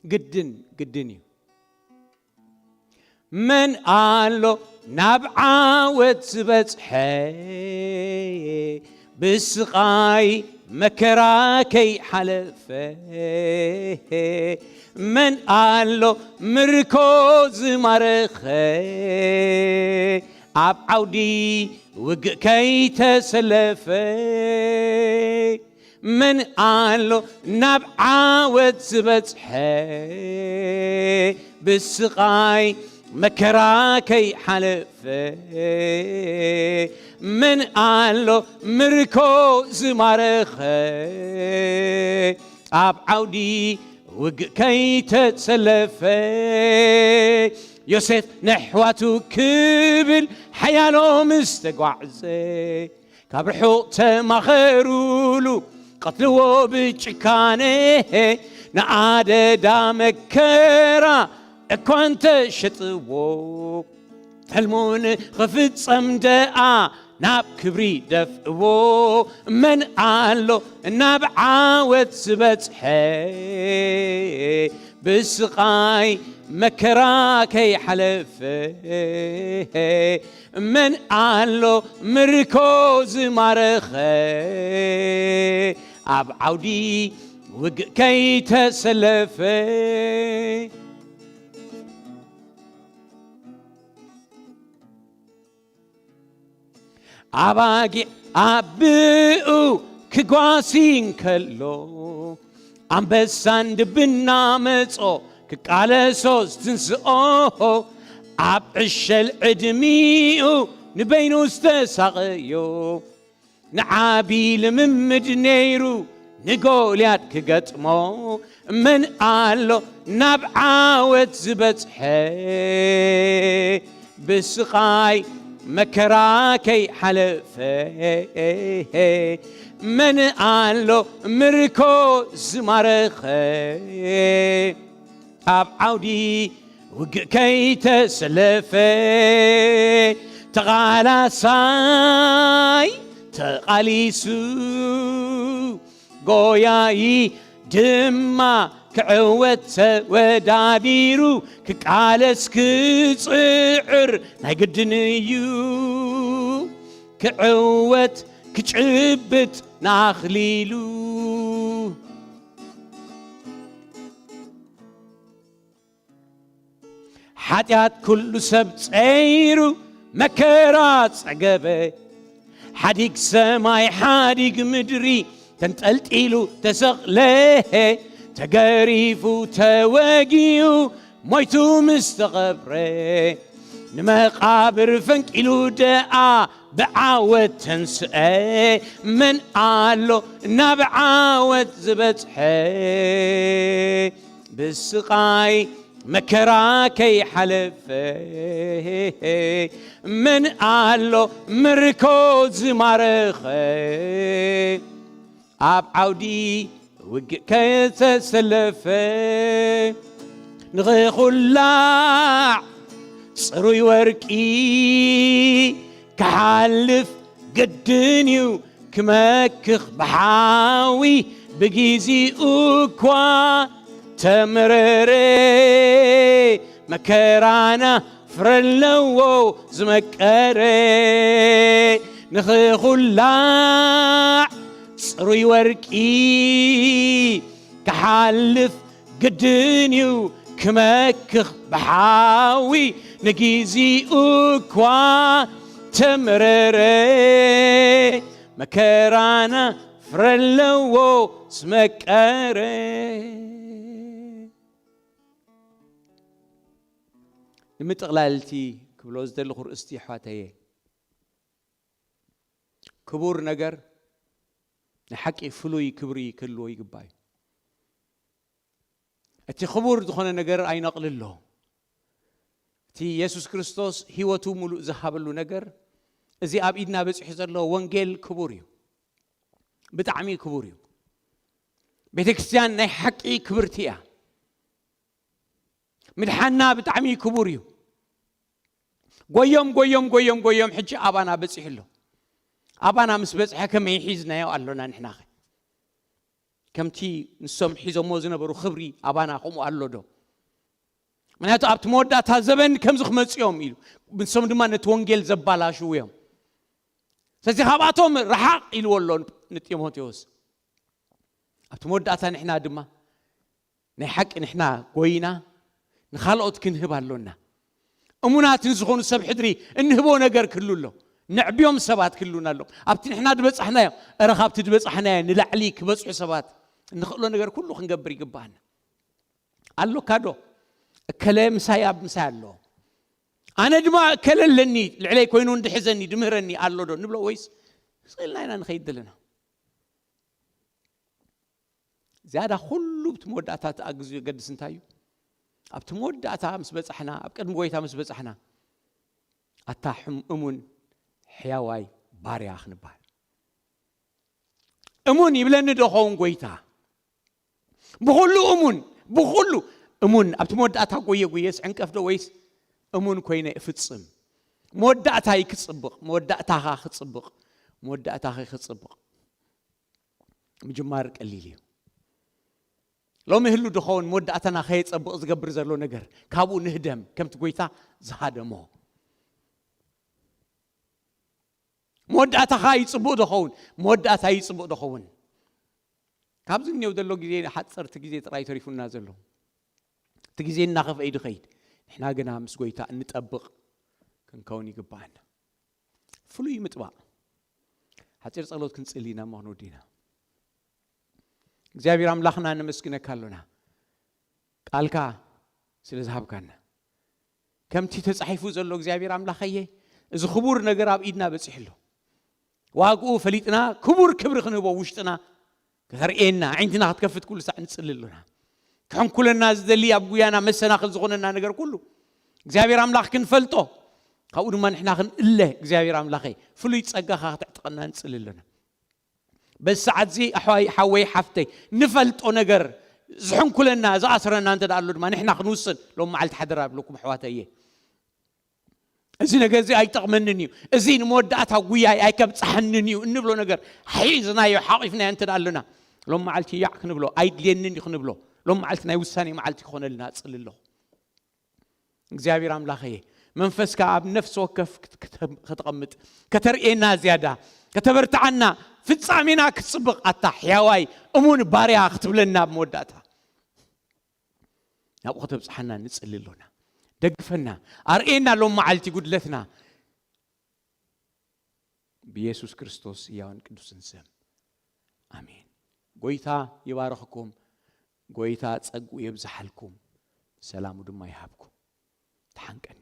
ግድን፣ ግድን እዩ። መን ኣሎ ናብ ዓወት ዝበጽሐ፣ ብስቓይ መከራ ከይሓለፈ? መን ኣሎ ምርኮ ዝማረኸ፣ ኣብ ዓውዲ ውግእ ከይተሰለፈ? መን ኣሎ ናብ ዓወት ዝበጽሐ፣ ብስቓይ መከራ ከይሓለፈ? መን ኣሎ ምርኮ ዝማረኸ፣ ኣብ ዓውዲ ውግእ ከይተሰለፈ? ዮሴፍ ነሕዋቱ ክብል ሓያሎ ምስ ተጓዕዘ፣ ካብ ርሑቕ ተማኸሩሉ፣ ቀትልዎ ብጭካኔ፣ ንኣደዳ መከራ እኳ እንተሸጥዎ፣ ሕልሙ ንኽፍጸም ደኣ ናብ ክብሪ ደፍእዎ። መን ኣሎ ናብ ዓወት ዝበጽሐ፣ ብስቓይ መከራ ከይሓለፈ? መን ኣሎ ምርኮ ዝማረኸ፣ ኣብ ዓውዲ ውግእ ከይተሰለፈ? ኣባጊዕ ኣብ ብኡ ክጓሲ እንከሎ፣ ኣንበሳን ድብና መጾ ክቃለሶ ዝትንስኦ፣ ኣብ ዕሸል ዕድሚኡ ንበይኑ ዝተሳቐዮ፣ ንዓቢ ልምምድ ነይሩ ንጎልያድ ክገጥሞ። መን ኣሎ ናብ ዓወት ዝበጽሐ፣ ብስቓይ መከራ ከይሓለፈ? መን ኣሎ ምርኮ ዝማረኸ፣ ኣብ ዓውዲ ውግእ ከይተሰለፈ? ተቓላሳይ ተቓሊሱ፣ ጎያዪ ድማ ክዕወት ተወዳዲሩ፣ ክቃለስ ክጽዕር ናይ ግድን እዩ። ክዕወት ክጭብጥ ንኣኽሊሉ። ሓጢኣት ኩሉ ሰብ ጸይሩ መከራ ጸገበ። ሓዲግ ሰማይ ሓዲግ ምድሪ ተንጠልጢሉ ተሰቕለ። ተገሪፉ ተወጊኡ ሞይቱ ምስ ተቐብረ፣ ንመቓብር ፈንቂሉ ደኣ ብዓወት ተንስአ። መን ኣሎ ናብ ዓወት ዝበጽሐ፣ ብስቓይ መከራ ከይሓለፈ? መን ኣሎ ምርኮ ዝማረኸ፣ ኣብ ዓውዲ ውግእ ከተሰለፈ? ንኽኹላዕ ጽሩይ ወርቂ ክሓልፍ ግድን እዩ፣ ክመክኽ ብሓዊ ብግዜኡ እኳ ተመረረ። መከራና ፍረ ኣለዎ ዝመቀረ፣ ንኽኹላዕ ጽሩይ ወርቂ ክሓልፍ ግድን እዩ፣ ክመክኽ ብሓዊ ንግዜኡ እኳ ተመረረ። መከራና ፍረ ኣለዎ ዝመቀረ። ንምጥቕላልቲ ክብሎ ዝደለኹ ርእስቲ ኣሕዋተየ፣ ክቡር ነገር ናይ ሓቂ ፍሉይ ክብሪ ክህልዎ ይግባእ እዩ። እቲ ክቡር ዝኾነ ነገር ኣይነቕልሎ። እቲ የሱስ ክርስቶስ ህይወቱ ሙሉእ ዝሃበሉ ነገር፣ እዚ ኣብ ኢድና በጺሑ ዘሎ ወንጌል ክቡር እዩ። ብጣዕሚ ክቡር እዩ። ቤተ ክርስቲያን ናይ ሓቂ ክብርቲ እያ። ምድሓና ብጣዕሚ ክቡር እዩ። ጎዮም ጎዮም ጎዮም ጎዮም ሕጂ ኣባና በጺሑ ኣሎ። ኣባና ምስ በጽሐ ከመይ ሒዝናዮ ኣሎና ንሕናኸ? ከምቲ ንሶም ሒዞሞ ዝነበሩ ክብሪ ኣባና ከምኡ ኣሎ ዶ? ምክንያቱ ኣብቲ መወዳእታ ዘበን ከምዚ ክመጽኦም ኢሉ፣ ንሶም ድማ ነቲ ወንጌል ዘባላሽው እዮም። ስለዚ ካብኣቶም ረሓቕ ኢልዎ ኣሎ ንጢሞቴዎስ። ኣብቲ መወዳእታ ንሕና ድማ ናይ ሓቂ ንሕና ጎይና ንኻልኦት ክንህብ ኣሎና። እሙናት ንዝኾኑ ሰብ ሕድሪ እንህቦ ነገር ክህሉ ኣሎ። ነዕብዮም ሰባት ክህሉና ኣሎ። ኣብቲ ንሕና ዝበጻሕናዮ፣ እረ ካብቲ ዝበጻሕናዮ ንላዕሊ ክበጽሑ ሰባት እንኽእሎ ነገር ኩሉ ክንገብር ይግባኣና። ኣሎካ ዶ? እከለ ምሳይ ኣብ ምሳይ ኣሎ። ኣነ ድማ እከለ ኣለኒ፣ ልዕለይ ኮይኑ እንድሕዘኒ፣ ድምህረኒ ኣሎ ዶ ንብሎ ወይስ ስቕ ኢልና ኢና ንኸይድ ዘለና? ዝያዳ ኩሉ ኣብቲ መወዳእታ እቲ ኣግዝዩ ዘገድስ እንታይ እዩ? ኣብቲ መወዳእታ ምስ በጻሕና፣ ኣብ ቅድሚ ጎይታ ምስ በጻሕና፣ ኣታ ሕም-፣ እሙን ሕያዋይ ባርያ ክንበሃል። እሙን ይብለኒ ዶ ኸውን ጎይታ? ብኹሉ እሙን፣ ብኹሉ እሙን። ኣብቲ መወዳእታ ጎየ ጎየስ ዕንቀፍ ዶ ወይስ እሙን ኮይነ እፍጽም? መወዳእታይ ክጽብቕ፣ መወዳእታኻ ክጽብቕ፣ መወዳእታኺ ክጽብቕ። ምጅማር ቀሊል እዩ። ሎሚ ህሉ ድኸውን መወዳእታና ከየጸብቕ ዝገብር ዘሎ ነገር፣ ካብኡ ንህደም፣ ከምቲ ጎይታ ዝሃደሞ። መወዳእታኻ ይጽቡቕ ድኸውን፣ መወዳእታ ይጽቡቕ ድኸውን። ካብዚ እኒው ዘሎ ግዜ፣ ሓጸርቲ ግዜ ጥራይ ተሪፉና ዘሎ። እቲ ግዜ እናኸፍአ እዩ ድኸይድ። ንሕና ግና ምስ ጎይታ እንጠብቕ ክንከውን ይግባኣና። ፍሉይ ምጥባቕ። ሓጺር ጸሎት ክንጽሊ ኢና እሞ ክንወዲ ኢና። እግዚኣብሔር ኣምላኽና ነመስግነካ ኣሎና። ቃልካ ስለ ዝሃብካና። ከምቲ ተጻሒፉ ዘሎ እግዚኣብሔር ኣምላኸየ፣ እዚ ክቡር ነገር ኣብ ኢድና በጺሑ ኣሎ። ዋግኡ ፈሊጥና ክቡር ክብሪ ክንህቦ ውሽጥና ከተርእየና፣ ኣዒንትና ክትከፍት ኩሉ ሳዕ ንጽሊ ኣሎና። ክሕንኩለና ዝደሊ ኣብ ጉያና መሰናኽል ዝኾነና ነገር ኩሉ እግዚኣብሔር ኣምላኽ ክንፈልጦ፣ ካብኡ ድማ ንሕና ክንእለ እግዚኣብሔር ኣምላኸይ ፍሉይ ጸጋኻ ከተዕጥቐና ንጽሊ ኣሎና። በዚ ሰዓት እዚ ኣሕዋይ፣ ሓወይ፣ ሓፍተይ፣ ንፈልጦ ነገር ዝሕንኩለና፣ ዝኣስረና እንተ ደኣ ኣሎ ድማ ንሕና ክንውስን ሎም መዓልቲ ሓደራ እብለኩም ኣሕዋተየ። እዚ ነገር እዚ ኣይጠቕመንን እዩ፣ እዚ ንመወዳእታ ጉያይ ኣይከብጽሓንን እዩ እንብሎ ነገር ሒዝናዮ፣ ሓቒፍናዮ እንተ ደኣ ኣለና፣ ሎም መዓልቲ ያዕ ክንብሎ፣ ኣይድልየንን እዩ ክንብሎ፣ ሎም መዓልቲ ናይ ውሳኔ መዓልቲ ክኾነልና እጽሊ ኣለኹ። እግዚኣብሔር ኣምላኸየ፣ መንፈስካ ኣብ ነፍሲ ወከፍ ክት-፣ ክተ-፣ ከተቐምጥ፣ ከተርእየና ዝያዳ፣ ከተበርትዓና፣ ፍጻሜና ክጽብቕ፣ ኣታ ሕያዋይ እሙን ባርያ ክትብለና ኣብ መወዳእታ ናብኡ ከተብጽሓና ንጽሊ ኣሎና። ደግፈና፣ ኣርእየና ሎም መዓልቲ ጉድለትና። ብየሱስ ክርስቶስ ህያውን ቅዱስን ስም፣ ኣሜን። ጎይታ ይባርኽኩም፣ ጎይታ ጸግኡ የብዝሓልኩም፣ ሰላሙ ድማ ይሃብኩም። ተሓንቀኒ።